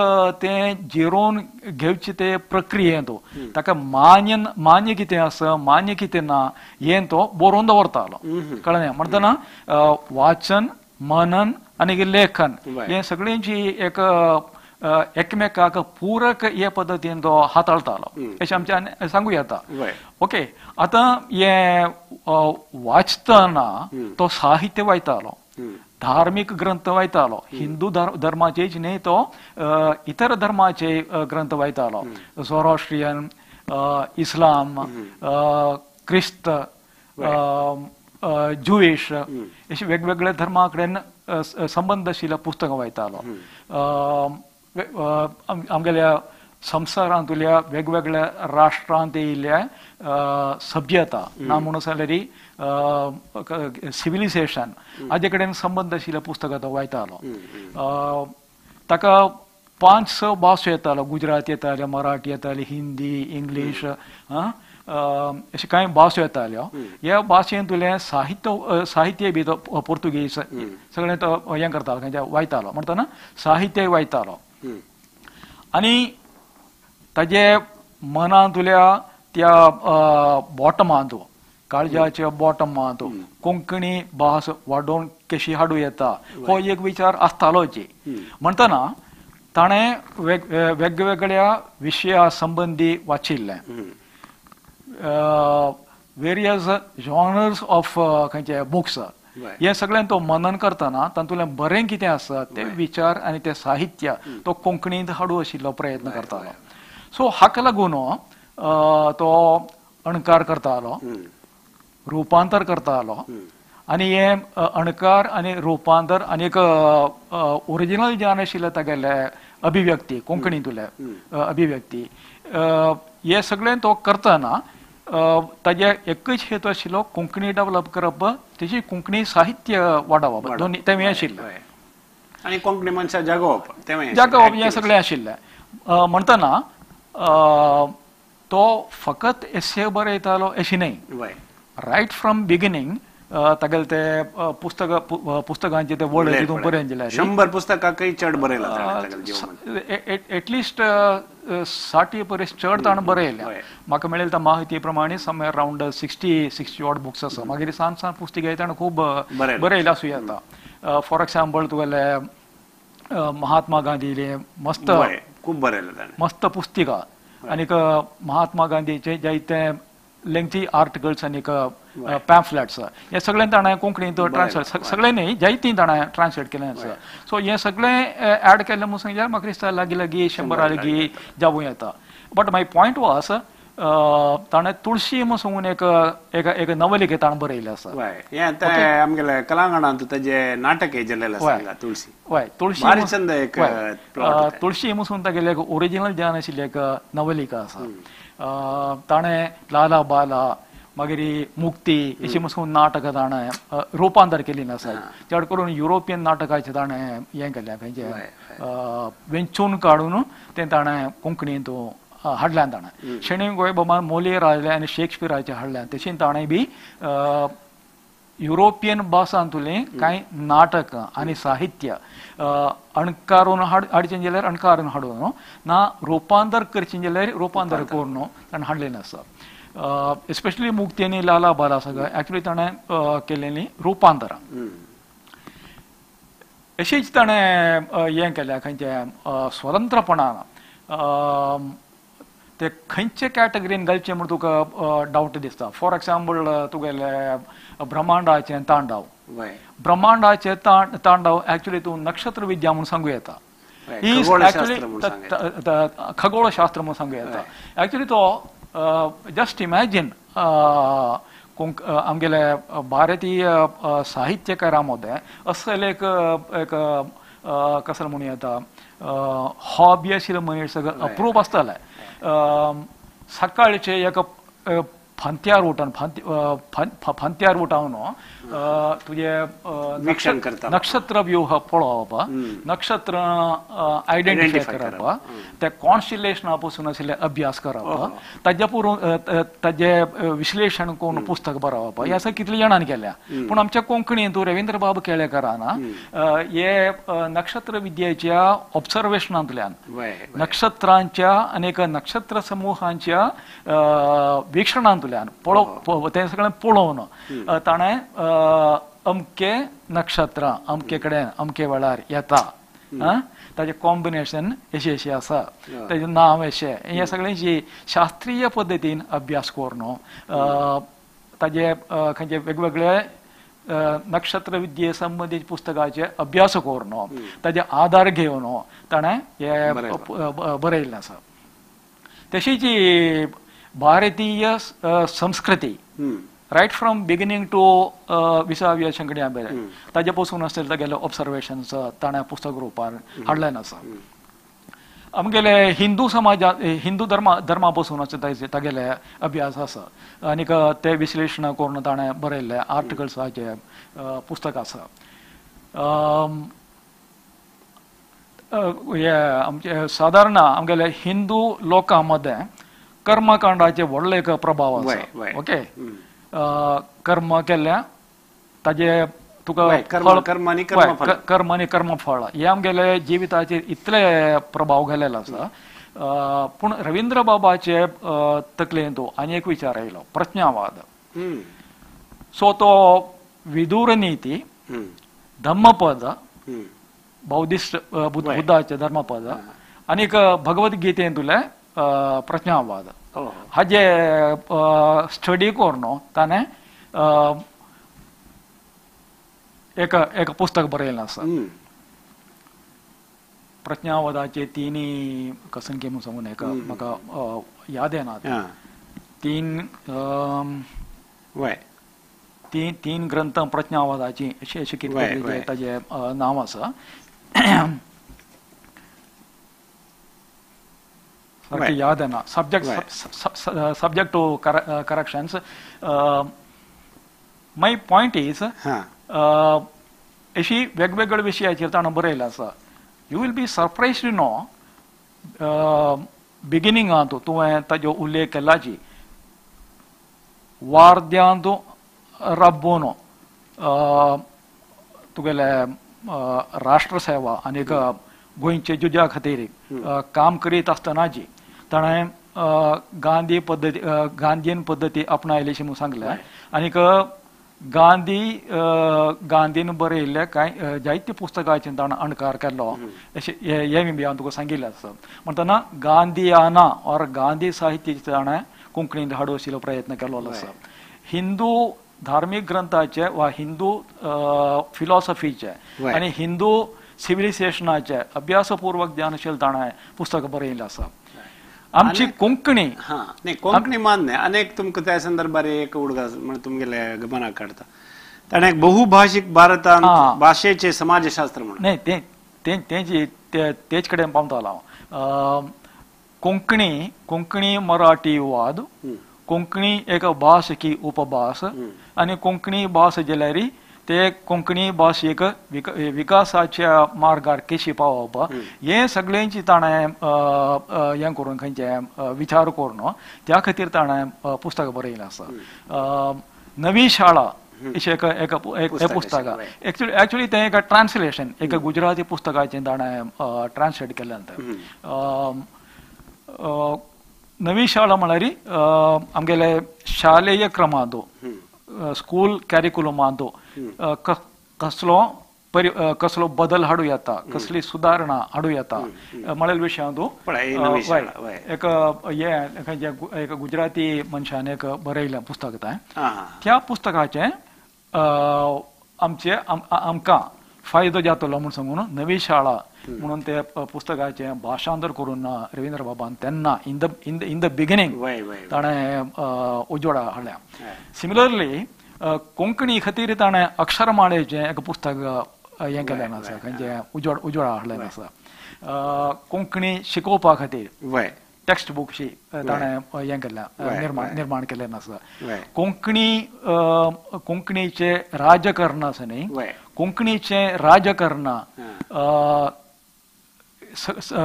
Speaker 2: तें जिरोवन घेवचे ते प्रक्रियेंत ताका मान्य मान्य कितें आसा मान्य कितें ना हें तो बरोवन दवरतालो. कळ्ळें? म्हणटना वाचन, मनन आनी लेखन हें सगळ्यांची एक एकमेकाक पूरक हे पद्दतीन तो हाताळतालो अशें आमच्यान सांगू येता. ओके, आतां हें वाचतना तो साहित्य वायतालो, धार्मिक ग्रंथ वायतालो, हिंदू धर्माचेच न्ही तो इतर धर्माचे ग्रंथ वायतालो, झोरोस्ट्रियन, इस्लाम, क्रिस्त, ज्युईश अशे वेगवेगळ्या धर्मा कडेन संबंद आशिल्ल्या पुस्तकां वायतालो. आमगेल्या संवसारांतल्या वेगवेगळ्या राष्ट्रांत येयल्ल्या सभ्यता ना म्हणून जाल्यार सिविलायझेशन हाजे कडेन संबंद आशिल्ल्या पुस्तकां तो वायतालो. ताका 5-6 भासो येतालो, गुजराती येताले, मराठी येताली, हिंदी, इंग्लीश, अशे कांय भासो येताल्यो. ह्या भाशेंतलें साहित्य साहित्य बी तो पोर्तुगीज सगळें तो हें करतालो, खंयच्या वायतालो म्हणटना साहित्य वायतालो. आनी ताजे मनांतल्या त्या बॉटमांत, काळजाच्या बॉटमांत कोंकणी भास वाडोवन कशी हाडूं येता हो एक विचार आसतालोच. म्हणटना ताणें वेगवेगळ्या विशया संबंदी वाचिल्लें, वेरियस जॉनर्स ऑफ खंयचे बुक्स, हें सगळें तो मनन करतना तातूंतलें बरें कितें आसा ते विचार आनी ते साहित्य तो कोंकणींत हाडूं आशिल्लो प्रयत्न करतालो. सो हाका लागून तो अणकार करतालो, रुपांतर करतालो. आनी हें अणकार आनी रुपांतर आनी एक ओरिजिनल जें आशिल्लें तागेलें अभिव्यक्ती, कोंकणींतलें अभिव्यक्ती, हें सगळें तो करतना ताजे एकूच हेतू आशिल्लो कोंकणी डेवलप करप, तेजी कोंकणी साहित्य वाडोवप, दोन तें आशिल्लें.
Speaker 1: आनी कोंकणी मनशां जागोवप,
Speaker 2: जागोवप हें सगळें आशिल्लें. म्हणटना तो फकत एसे बरयतालो अशें न्हय, रायट फ्रॉम बिगिनींग तागेले ते पुस्तक पुस्तकांचे ते वळ तितून बरयन जाल्यार
Speaker 1: 100 पुस्तकांकय चड बरयलां,
Speaker 2: एटलिस्ट 60 परस चड ताणें बरयल्या. म्हाका मेळिल्ले त्या माहिती प्रमाणे समवेर अरावंड 60 ऑड बुक्स आसा. मागीर सान सान पुस्तकां ताणें खूब बरयल्या आसूं येता. फॉर एक्झाम्पल तुगेले महात्मा गांधीले मस्त
Speaker 1: खूब बरयलें ताणें,
Speaker 2: मस्त पुस्तिका, आनीक महात्मा गांधीचे जायते लेंथी आर्टिकल्स आनीक पॅम्फलेट्स हे सगळें ताणें कोंकणींत ट्रान्सलेट, सगळें न्ही जायतीं ताणें ट्रान्सलेट केलें आसा. सो हें सगळें एड केलें म्हणून सांगल्यार म्हाका दिसता लागीं लागीं 100 लागीं जावूं येता. बट my point was ताणें तुळशी म्हणून सांगून एक एक नवलिका ताणें बरयल्ली आसा.
Speaker 1: आमगेले कलांगणांत ताजें नाटक जाल्लें आसा तुळशी.
Speaker 2: हय, तुळशी तुळशी म्हणून तागेलें एक ओरिजिनल ज्ञान आशिल्ली एक नवलिका आसा. ताणें लाला बाला, मागीर मुक्ती अशी म्हणून नाटकां ताणें रुपांतर केल्लीं आसा. चड करून युरोपियन नाटकाचें ताणें हें केलें, खंयचें वेंचून काडून तें ताणें कोंकणींत हाडल्यान ताणें. शणै गोंयबाबान मोलियराचें आनी शेक्सपियराचें हाडल्यान, तशें ताणें बी युरोपियन भासांतलें कांय नाटक आनी साहित्य अणकारून हाडचें जाल्यार अणकारून हाडून ना रुपांतर करचें जाल्यार रुपांतर करून ताणें हाडलेलें आसा. एस्पेशली मुक्ती आनी लाला बाला सगळें एक्चुली ताणें केलेलीं रुपांतरां. अशीच ताणें हें केलें खंयचें स्वतंत्रपणान ते खंयचे कॅटेगरीन घालचें म्हूण तुका डावट दिसता. फॉर एक्झाम्पल तुगेलें ब्रह्मांडाचें तांडव, ब्रह्मांडाचें तांडव एक्चुली तूं नक्षत्र विद्या म्हूण सांगू येता, ही खगोळशास्त्र म्हूण सांगू येता. एक्चुली तो जस्ट इमॅजीन आमगेले भारतीय साहित्यकारां मदें असले एक एक कसलें म्हणूं येता हॉबी आशिल्लो मनीस अप्रूप आसतालें. सकाळचें एक फांत्यार उठून फांत्यार उठावन तुजे नक्षत्र व्यूह पळोवप, नक्षत्र आयडेंटिफाय करप, ते कॉन्स्टिलेशना पसून आशिल्ले अभ्यास करप, ताजे पुरून ताजे विश्लेशण करून पुस्तक बरोवप, हे सगळें कितले जाणांनी केल्या. पूण आमच्या कोंकणींत रवींद्रबाब केळेकारान हे नक्षत्र विद्येच्या ऑब्सर्वेशनांतल्यान नक्षत्रांच्या आनी नक्षत्र समूहांच्या वीक्षणांतल्यान पळोव तें सगळें पळोवन ताणें अमके नक्षत्रां अमके कडेन अमके वेळार येता, ताजें कॉम्बिनेशन अशें अशें आसा, ताजें नांव अशें, हें सगळें शास्त्रीय पद्दतीन अभ्यास करून ताजे खंयचे वेगवेगळे नक्षत्र विद्ये संबंदीत पुस्तकाचे अभ्यास करून ताजे आधार घेवन ताणें हें बरयल्लें आसा. तशीच भारतीय संस्कृती रायट फ्रॉम बिगिनींग टू विसाव्या शेंकड्या मेरेन ताजे पसून आसतले तागेले ऑब्सर्वेशन्स ताणें पुस्तक रुपार हाडलें आसा. आमगेले हिंदू समाजा हिंदू धर्मा पसून आसता तागेले अभ्यास आसा आनीक ते विश्लेशण करून ताणें बरयल्ले आर्टिकल्साचे पुस्तक आसा. हे आमचे सादारण आमगेले हिंदू लोकां मदें कर्मकांडाचे व्हडलो एक प्रभाव आसा. ओके, कर्म केल्ल्या ताजे तुका कर्म आनी कर्मफळ हे आमगेले जिविताचेर इतले प्रभाव घालेलो आसा. पूण रवींद्रबाबाचे तकलेंत आनी एक विचार आयलो, प्रज्ञावाद. सो तो विदूर नीती, धम्मपद, बौद्धिस्ट बुद्धाचे धर्मपद आनीक भगवद्गीतेंतुले प्रज्ञावाद हाजे स्टडी करून ताणें एक एक पुस्तक बरयलें आसा. प्रज्ञावादाचे तिनी कसन की म्हूण सांगून एक म्हाका याद येना, तीन तीन ग्रंथ प्रज्ञावादाची अशें अशें कितें ताजें नांव आसा. सारकें याद येना. Subject subject to corrections. My point is अशी वेगवेगळे विशयाचेर ताणें बरयलें आसा. You will be surprise to know बिगिनींगांत तुवें ताजो उल्लेख केलाची वार्द्यांत राबोवन तुगेले राष्ट्रसेवा आनीक गोंयचे झुजा खातीर काम करीत आसतनाची ताणें गांधी पद्दती गांधीन पद्दती आपणायली म्हूण सांगलें आनीक गांधी गांधीन बरयल्ले कांय जायते पुस्तकांचे ताणें अणकार केल्लो अशें हें बी हांवें तुका सांगिल्लें आसा. म्हणटना गांधीयाना ऑर गांधी साहित्याचे ताणें कोंकणींत हाडूंक आशिल्लो प्रयत्न केल्लो आसा. हिंदू धार्मीक ग्रंथाचे वा हिंदू फिलॉसॉफीचे आनी हिंदू सिविलायझेशनाचे अभ्यासपूर्वक ज्ञानशील ताणें पुस्तक बरयल्लें आसा. आमची कोंकणी
Speaker 1: नाही कोंकणी मान्य अनेक तुमकां त्या संदर्भार एक उडगास म्हण तुमगेले गमनाक काडटा ताणें एक बहुभाशीक भारतांत भाशेचे समाजशास्त्र म्हणून
Speaker 2: नाही ते तेंची तेच कडेन पावतालो हांव. कोंकणी कोंकणी मराठी वाद, कोंकणी एक भास की उपभास आनी कोंकणी भास जाल्यार ते कोंकणी भाशेक विकासाच्या मार्गार कशी पावप हे सगळ्यांची ताणें हें करून खंयचें विचार करून त्या खातीर ताणें पुस्तक बरयलें आसा. नवी शाळा अशें एक एक पुस्तक एक्चुअली एक्चुअली तें एक ट्रान्सलेशन एक गुजराती पुस्तकाचें ताणें ट्रान्सलेट केल्लें तें. नवी शाळा म्हळ्यार आमगेले शालेय क्रमांत स्कूल कॅरिक्युलमांत कसलो कसलो बदल हाडूं येता, कसली सुदारणा हाडूं येता म्हळ्या विशयांत एक हें एक गुजराती मनशान एक बरयलें पुस्तक तें. त्या पुस्तकाचें आमचे आमकां फायदो जातलो म्हूण सांगून नवी शाळा म्हणून ते पुस्तकाचें भाशांतर करून रवींद्रबाबान तेन्ना in the in the in the beginning ताणें उजवाडा हाडल्या. सिमिलरली कोंकणी खातीर ताणें अक्षरमाळेचें एक पुस्तक हें केल्लें आसा, खंयचें उजवाडा हाडलें आसा कोंकणी शिकोवपा खातीर. टेक्स्ट बुकशी ताणें हें केल्लें, निर्माण केल्लें आसा. कोंकणी कोंकणीचें राजकारण आसा न्ही, कोंकणीचें राजकारण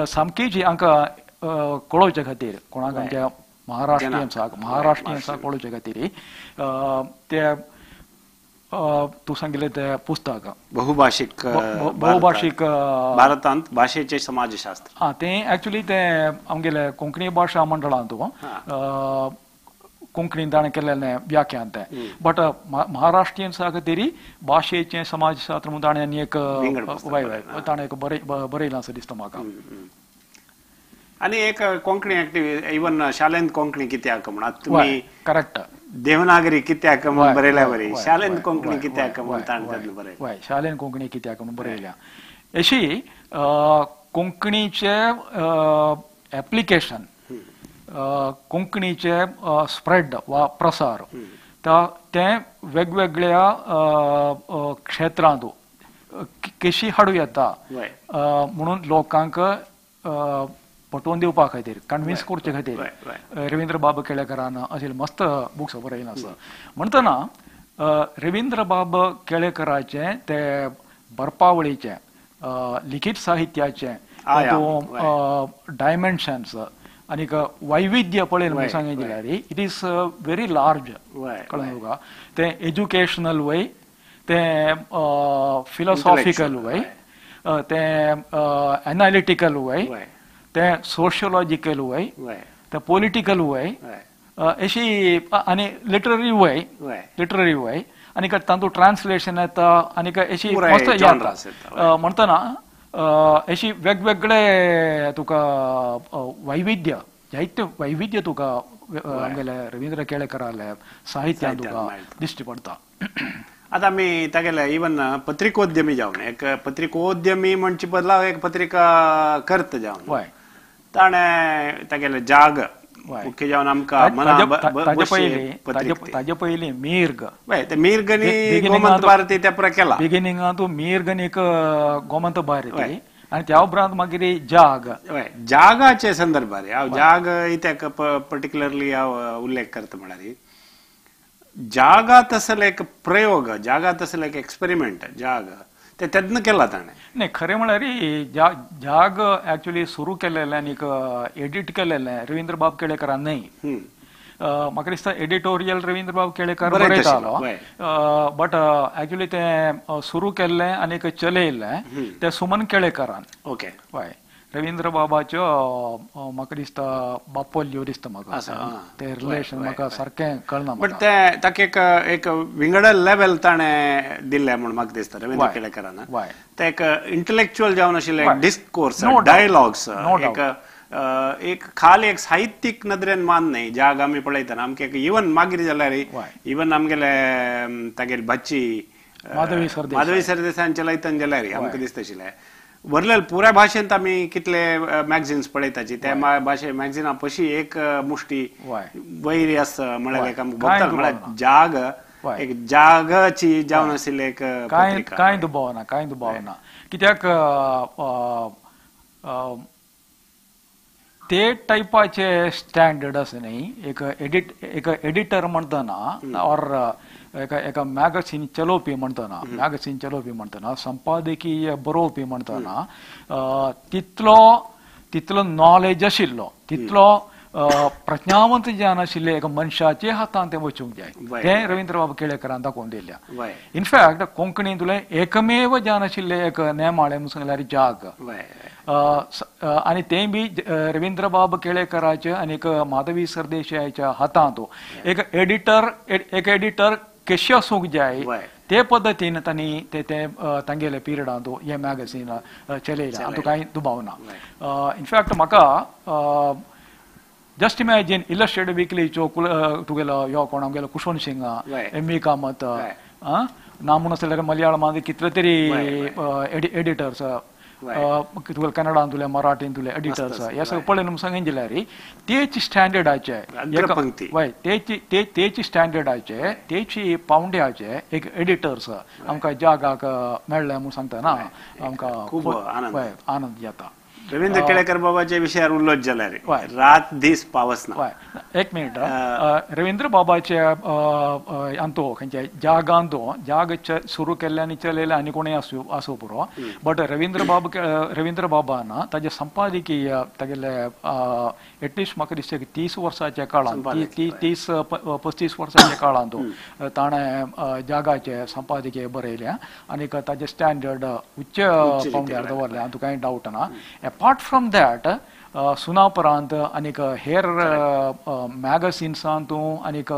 Speaker 2: सामकी जी आमकां कळोवचे खातीर कोणाक आमच्या महाराष्ट्रीयन्साक कळोवचे खातीर ते तूं सांगिल्लें तें पुस्तक
Speaker 1: बहुभाशीक बहुभाशीक भारतांत भाशेचें समाजशास्त्र,
Speaker 2: आं तें एक्चुली तें आमगेलें कोंकणी भाशा मंडळांत कोंकणीन ताणें केल्लें व्याख्यान तें. बट महाराष्ट्रीयन्सा खातीर भाशेचें समाजशास्त्र म्हणून ताणें आनी एक वय वय ताणें एक बरयलां आसा दिसता म्हाका.
Speaker 1: आनी एक कोंकणी एक्टिविस्ट इवन शालेंत कोंकणी कित्याक म्हण तुमी
Speaker 2: करेक्ट
Speaker 1: देवनागरी कित्याक म्हण बरयल्या बरी, शालेंत कोंकणी कित्याक म्हण ताणें तातूंत बरयलें.
Speaker 2: वय, शालेंत कोंकणी कित्याक म्हण बरयल्या. अशी कोंकणीचे एप्लिकेशन, कोंकणीचे स्प्रेड वा प्रसार तें वेगवेगळ्या क्षेत्रांत कशी हाडूं येता म्हणून लोकांक पटोवन दिवपा खातीर, कन्विन्स करचे खातीर रवींद्रबाब केळेकारान अशें मस्त बुक्स बरयलें आसा. म्हणटना रवींद्रबाब केळेकाराचें ते बरपावळीचें लिखीत साहित्याचें डायमेन्शन्स आनीक वैविध्य पळयलें म्हणून सांगें जाल्यार it is very large. कळ्ळें तुका, तें एज्युकेशनल वय, तें फिलोसॉफिकल वय, तें एनालिटिकल वय, तें सोशियोलॉजिकल वय, तें पॉलिटिकल वय, अशी आनी लिटररी वय, लिटररी वय आनी तातूंत ट्रान्सलेशन येता आनी अशी मस्त येता. म्हणटना अशी वेगवेगळे तुका वैविध्य, जायते वैविध्य तुका आमगेले रवींद्र केळेकाराले साहित्यांत तुका दिश्टी पडटा.
Speaker 1: आतां आमी तागेले इवन पत्रिकोद्यमी जावन, एक पत्रिकोद्यमी म्हणचे बदला एक पत्रिका करता जावन ताणें तागेले जाग मुख्य जावन आमकां
Speaker 2: ताजे पयलीं मीर्ग,
Speaker 1: मीर्ग आनी गोमंत भारती ते पुराय केला.
Speaker 2: बिगिनिंगांत मीर्ग आनी एक गोमंत भारती आनी त्या उपरांत मागीर जाग.
Speaker 1: जागाचे संदर्भार हांव जाग इत्याक पर्टिक्युलरली हांव उल्लेख करता म्हळ्यार जागा तसले एक प्रयोग, जागा तसले एक एक्सपेरिमेंट जाग ते तेन्ना केला ताणें.
Speaker 2: न्ही, खरें म्हळ्यार जाग एक्चुली सुरू केलेलें आनीक एडिट केलेलें रवींद्रबाब केळेकारान न्हय. म्हाका दिसता एडिटोरियल रवींद्रबाब केळेकार बरयतालो, बट एक्चुली तें सुरू केल्लें आनीक चलयल्लें तें सुमन केळेकारान.
Speaker 1: ओके,
Speaker 2: हय, रवींद्रबाबाच्यो म्हाका दिसता बापोल्यो दिसता म्हाका, तें रिलेशन म्हाका सारकें कळना.
Speaker 1: बट तें ताका एक एक विंगड लेवल ताणें दिल्लें म्हूण म्हाका दिसता रवींद्र केळेकारान. तें एक इंटलेक्च्युअल जावन आशिल्लें डिस्कोर्स, डायलॉग्स, एक एक खाली एक साहित्यीक नदरेन मान न्हय जाग आमी पळयतना आमकां एक इवन मागीर जाल्यार इवन आमगेले तागेली भाची माधवी सरदेसायान चलयतना जाल्यार आमकां दिसता आशिल्लें वरलेल पुराय भाशेंत आमी कितले मॅगझिन्स पळयताची, त्या भाशे मॅगझिना पशी एक मुष्टी वैरी आसा म्हळ्यार एक आमकां भोगता. म्हळ्यार जाग एक जागाची जावन आशिल्लें एक
Speaker 2: कांय दुबाव ना, कांय दुबाव ना. कित्याक ते टायपाचे स्टँडर्ड आसा न्ही, एक एडिट एक एडिटर म्हणटना ऑर एका एका मॅगझीन चलोवपी म्हणटना, मॅगझीन चलोवपी म्हणटना, संपादकीय बरोवपी म्हणटना तितलो तितलो नॉलेज आशिल्लो, तितलो प्रज्ञावंत ज्ञान आशिल्ले एका मनशाचे हातान तें वचूंक जाय, तें रवींद्रबाब केळेकारान दाखोवन दिल्या. इनफॅक्ट कोंकणींतलें एकमेव ज्ञान आशिल्लें एक नेमाळें म्हणून सांगल्यार जाग, आनी तें बी रवींद्रबाब केळेकाराचे आनी माधवी सरदेसायाच्या हातांत एक एडिटर, एक एडिटर कशें आसूंक जाय ते पद्दतीन तांणी ते तांगेले पिरियडांत हें मॅगझीन चलयलें, हातूंत कांय दुबाव ना. इनफॅक्ट म्हाका जस्ट इमॅजीन इलस्ट्रेटेड विकलीच्यो तुगेलो ह्यो कोण आमगेलो कुशवंत सिंग, एम ई कामत, ना म्हणून जाल्यार मलयाळमांत कितले तरी एडिटर्स, तुगेले कन्नडांतले मराठींतले एडिटर्स, हे सगळें पळयन म्हणून सांगून जाल्यार तेच स्टँडर्डाचे, वय तेच स्टँडर्डाचे तेच पावंड्याचे एक एडिटर्स आमकां जागाक मेळ्ळे म्हणून सांगतना आमकां
Speaker 1: खूब
Speaker 2: आनंद जाता.
Speaker 1: रवींद्र केळेकर बाबाच्या विशयार उलोच जाल्यार रात दीस पावस ना.
Speaker 2: एक मिनिट, रवींद्र बाबाचे अंतो खंयचे जागांतो जाग सुरू केल्ले आनी चलयले आनी कोणूय आसूं आसूं पुरो, बट रवींद्र बाबान ताजे संपादकीय तागेले एटलिस्ट म्हाका दिसता की 30 वर्साच्या काळांत 30-35 वर्साच्या काळांत ताणें जागाचे संपादकीय बरयले आनी ताजे स्टँडर्ड उच्च पावंड्यार दवरले, हातूंत कांय डावट ना. अपार्ट फ्रॉम that Sunaparant आनीक हेर मॅगझिन्सांतू आनीक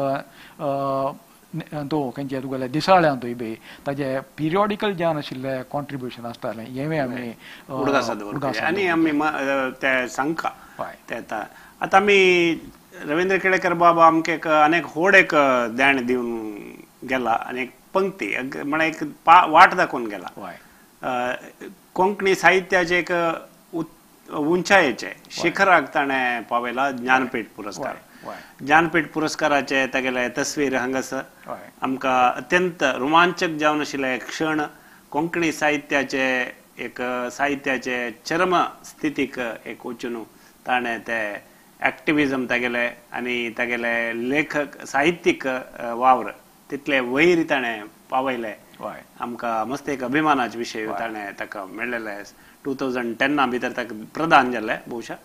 Speaker 2: तो खंयचे तुगेले दिसाळ्यांतूय बी ताजे पिरियॉडिकल ज्ञान आशिल्ले कॉन्ट्रिब्युशन आसतालें, हेंवूय आमी
Speaker 1: उडगास आनी आमी ते सांगका. आतां आमी रवींद्र केळेकर बाबा आमकां एक अनेक होड एक देण दिवन गेला आनी एक पंक्ती म्हळ्यार एक वाट दाखोवन गेला. कोंकणी साहित्याचे एक उंचायेचे शिखराक ताणें पावयला ज्ञानपीठ पुरस्कार. ज्ञानपीठ पुरस्काराचे तागेले तस्वीर हांगासर आमकां अत्यंत रोमांचक जावन आशिल्ले एक क्षण, कोंकणी साहित्याचे एक साहित्याचे चरम स्थितीक एक वचून ताणें ते एक्टिविजम तागेले आनी तागेले लेखक साहित्यीक वावर तितले वयर ताणें पावयले. आमकां मस्त एक अभिमानाचे विशय ताणें ताका मेळ्ळेले. 2010 भितर ताका प्रदान जाले, बहुशा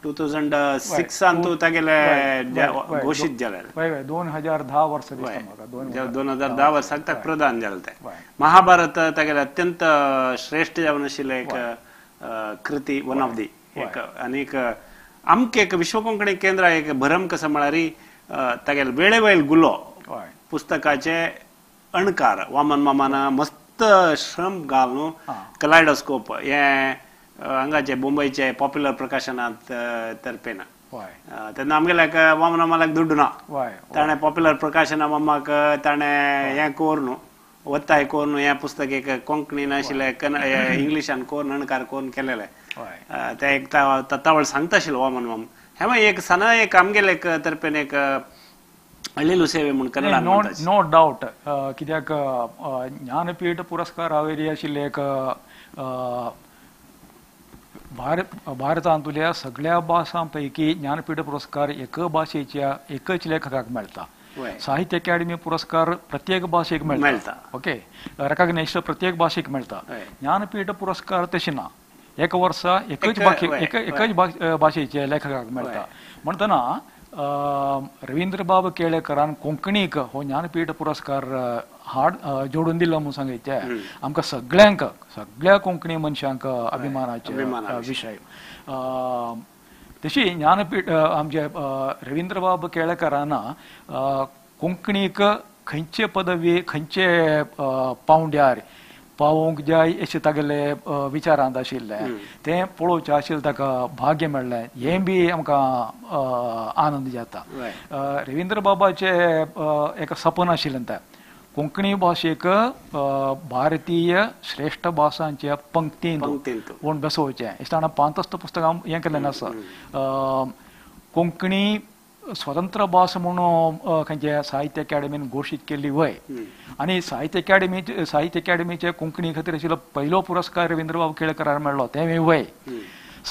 Speaker 1: 2006 तागेले घोशीत जाले.
Speaker 2: 2010 वर्सा
Speaker 1: 2010 वर्साक ताका प्रदान जाले ते. महाभारत तागेले अत्यंत श्रेष्ठ जावन आशिल्ले एक कृती, वन ऑफ the एक. आनीक आमकां एक विश्व कोंकणी केंद्र एक भरम कसो म्हळ्यार तागेले वेळे वयल गुलो पुस्तकाचे अणकार वामन मामान मस्त श्रम घालून कलायडोस्कोप हे हांगाचे मुंबयचे पॉप्युलर प्रकाशनांत तर्फेन तेन्ना आमगेले वामन मामाक दुड्डू ना, ताणें पॉप्युलर प्रकाशना मामाक ताणें हें करून वत्ताय करून हें पुस्तक एक कोंकणी नाशिल्लें इंग्लिशान करून अणकार करून केलेलें. ते एक तावळ सांगता आशिल्लो वामन मामा. हें एक सना एक आमगेले एक तर्फेन एक अळिलू सेवे म्हूण कन्नडा.
Speaker 2: नो डावट, कित्याक ज्ञानपीठ पुरस्कार हावेरी आशिल्ले एक भारतांतल्या सगळ्या भासां पैकी ज्ञानपीठ पुरस्कार एक भाशेच्या एकच लेखकाक मेळटा. साहित्य अकादमी पुरस्कार प्रत्येक भाशेक मेळटा, ओके, रेकग्नायज प्रत्येक भाशेक मेळटा. ज्ञानपीठ पुरस्कार तशें ना, एक वर्सा एकच एकच भाशेच्या लेखकाक मेळटा. म्हणटना रवींद्रबाब केळेकरान कोंकणीक हो ज्ञानपीठ पुरस्कार हाड जोडून दिलो म्हूण सांगचे आमकां सगळ्यांक, सगळ्या कोंकणी मनशांक अभिमानाचे विशय. तशी ज्ञानपीठ आमचे रवींद्रबाब केळेकरान कोंकणीक खंयचे पदवी खंयचे पावंड्यार पावोवंक जाय अशें तागेले विचारांत आशिल्लें तें पळोवचें आशिल्लें, ताका भाग्य मेळ्ळें, हें बी आमकां आनंद जाता. रवींद्रबाबाचें एक सपन आशिल्लें तें कोंकणी भाशेक भारतीय श्रेष्ठ भासांच्या पंक्तींत कोण बसोवचें. अशें ताणें पांतस्त पुस्तकां हें केल्लें आसा. कोंकणी स्वतंत्र भास म्हणून खंयचे साहित्य अकादमीन घोशीत केल्ली वय, आनी साहित्य अकादमीचे कोंकणी खातीर आशिल्लो पयलो पुरस्कार रवींद्रबाब केळेकराक मेळ्ळो तेंवूय वय.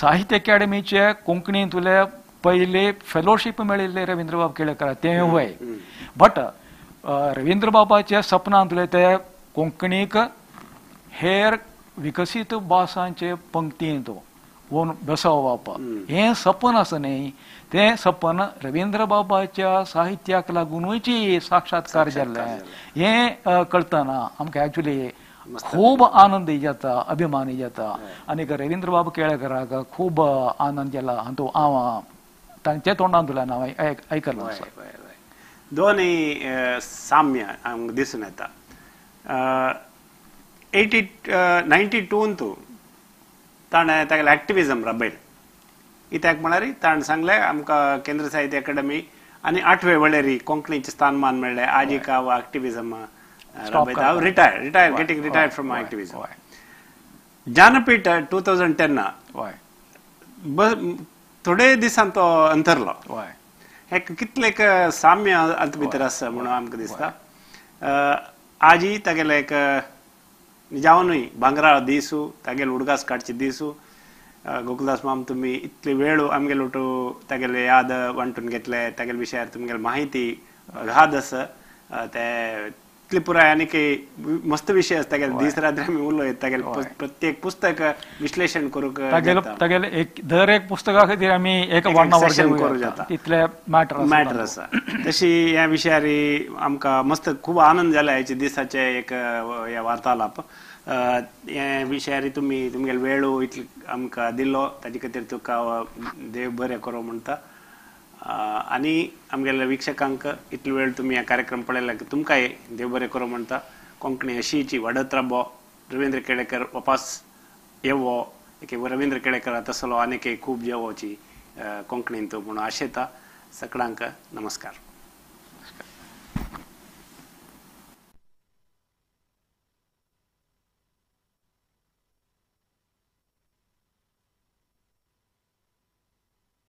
Speaker 2: साहित्य अकादमीचे कोंकणींतले पयले फेलोशीप मेळिल्ले रवींद्रबाब केळेकर तेंवूय वय. बट रवींद्रबाबाच्या सपनांतले ते कोंकणीक हेर विकसीत भासांचे पंक्तींत वोन बसोवप हें सपन आसा न्ही, तें सपन रवींद्रबाबाच्या साहित्याक लागुनूच साक्षात्कार जाल्लें हें कळटना आमकां एक्चुली खूब आनंद जाता, अभिमान जाता. आनी रवींद्रबाब केळेकराक खूब आनंद जाला हातूंत हांव तांच्या तोंडांतल्यान हांवें आयकलां आसा.
Speaker 1: दोनूय साम्य आमकां दिसून येता. 92 ताणें तागेलें एक्टिविजम राबयलें. कित्याक म्हळ्यार ताणें सांगलें आमकां केंद्र साहित्य अकादमी आनी 8वे वळेरी कोंकणीचें स्थानमान मेळ्ळें, आजीक हांव एक्टिविजम राबयता, हांव retire getting retired from activism. Jnanpith 2010 थोडे दिसान तो अंतरलो. हे कितले एक साम्य हातूंत भितर आसा म्हणून आमकां दिसता. आजी तागेलें एक जावनूय भांगरा दिसू, तागेले उडगास काडचे दिसू, गोकुलदास माम तुमी इतले वेळ आमगेले ओटू तागेले याद वांटून घेतले, तागेले विशयार तुमगेले माहिती अगाध आसा. ते इतली पुराय आनी मस्त विशय आसा तागेले, दीस रात्री आमी उलयत तागेले प्रत्येक पुस्तक विश्लेशण करूंक
Speaker 2: तागेले एक दर एक पुस्तका खातीर आमी एक 1 our
Speaker 1: करूं जाता,
Speaker 2: तितले
Speaker 1: मॅटर आसा. तशी ह्या विशयार आमकां मस्त खूब आनंद जाला हेचे दिसाचे एक हे वार्तालाप. हे विशयार तुमी तुमगेले वेळ इतले आमकां दिलो ताजे खातीर तुका देव बरें करूं म्हणटा. आनी आमगेल्या वीक्षकांक इतलो वेळ तुमी ह्या कार्यक्रम पळयला तुमकांय देव बरें करूं म्हणटा. कोंकणी अशीची वाडत राबो, रवींद्र केळेकर वापस येवो, एक रवींद्र केळेकर तसलो आनीक खूब जेवोची कोंकणींत म्हणून आशेता. सगळ्यांक नमस्कार.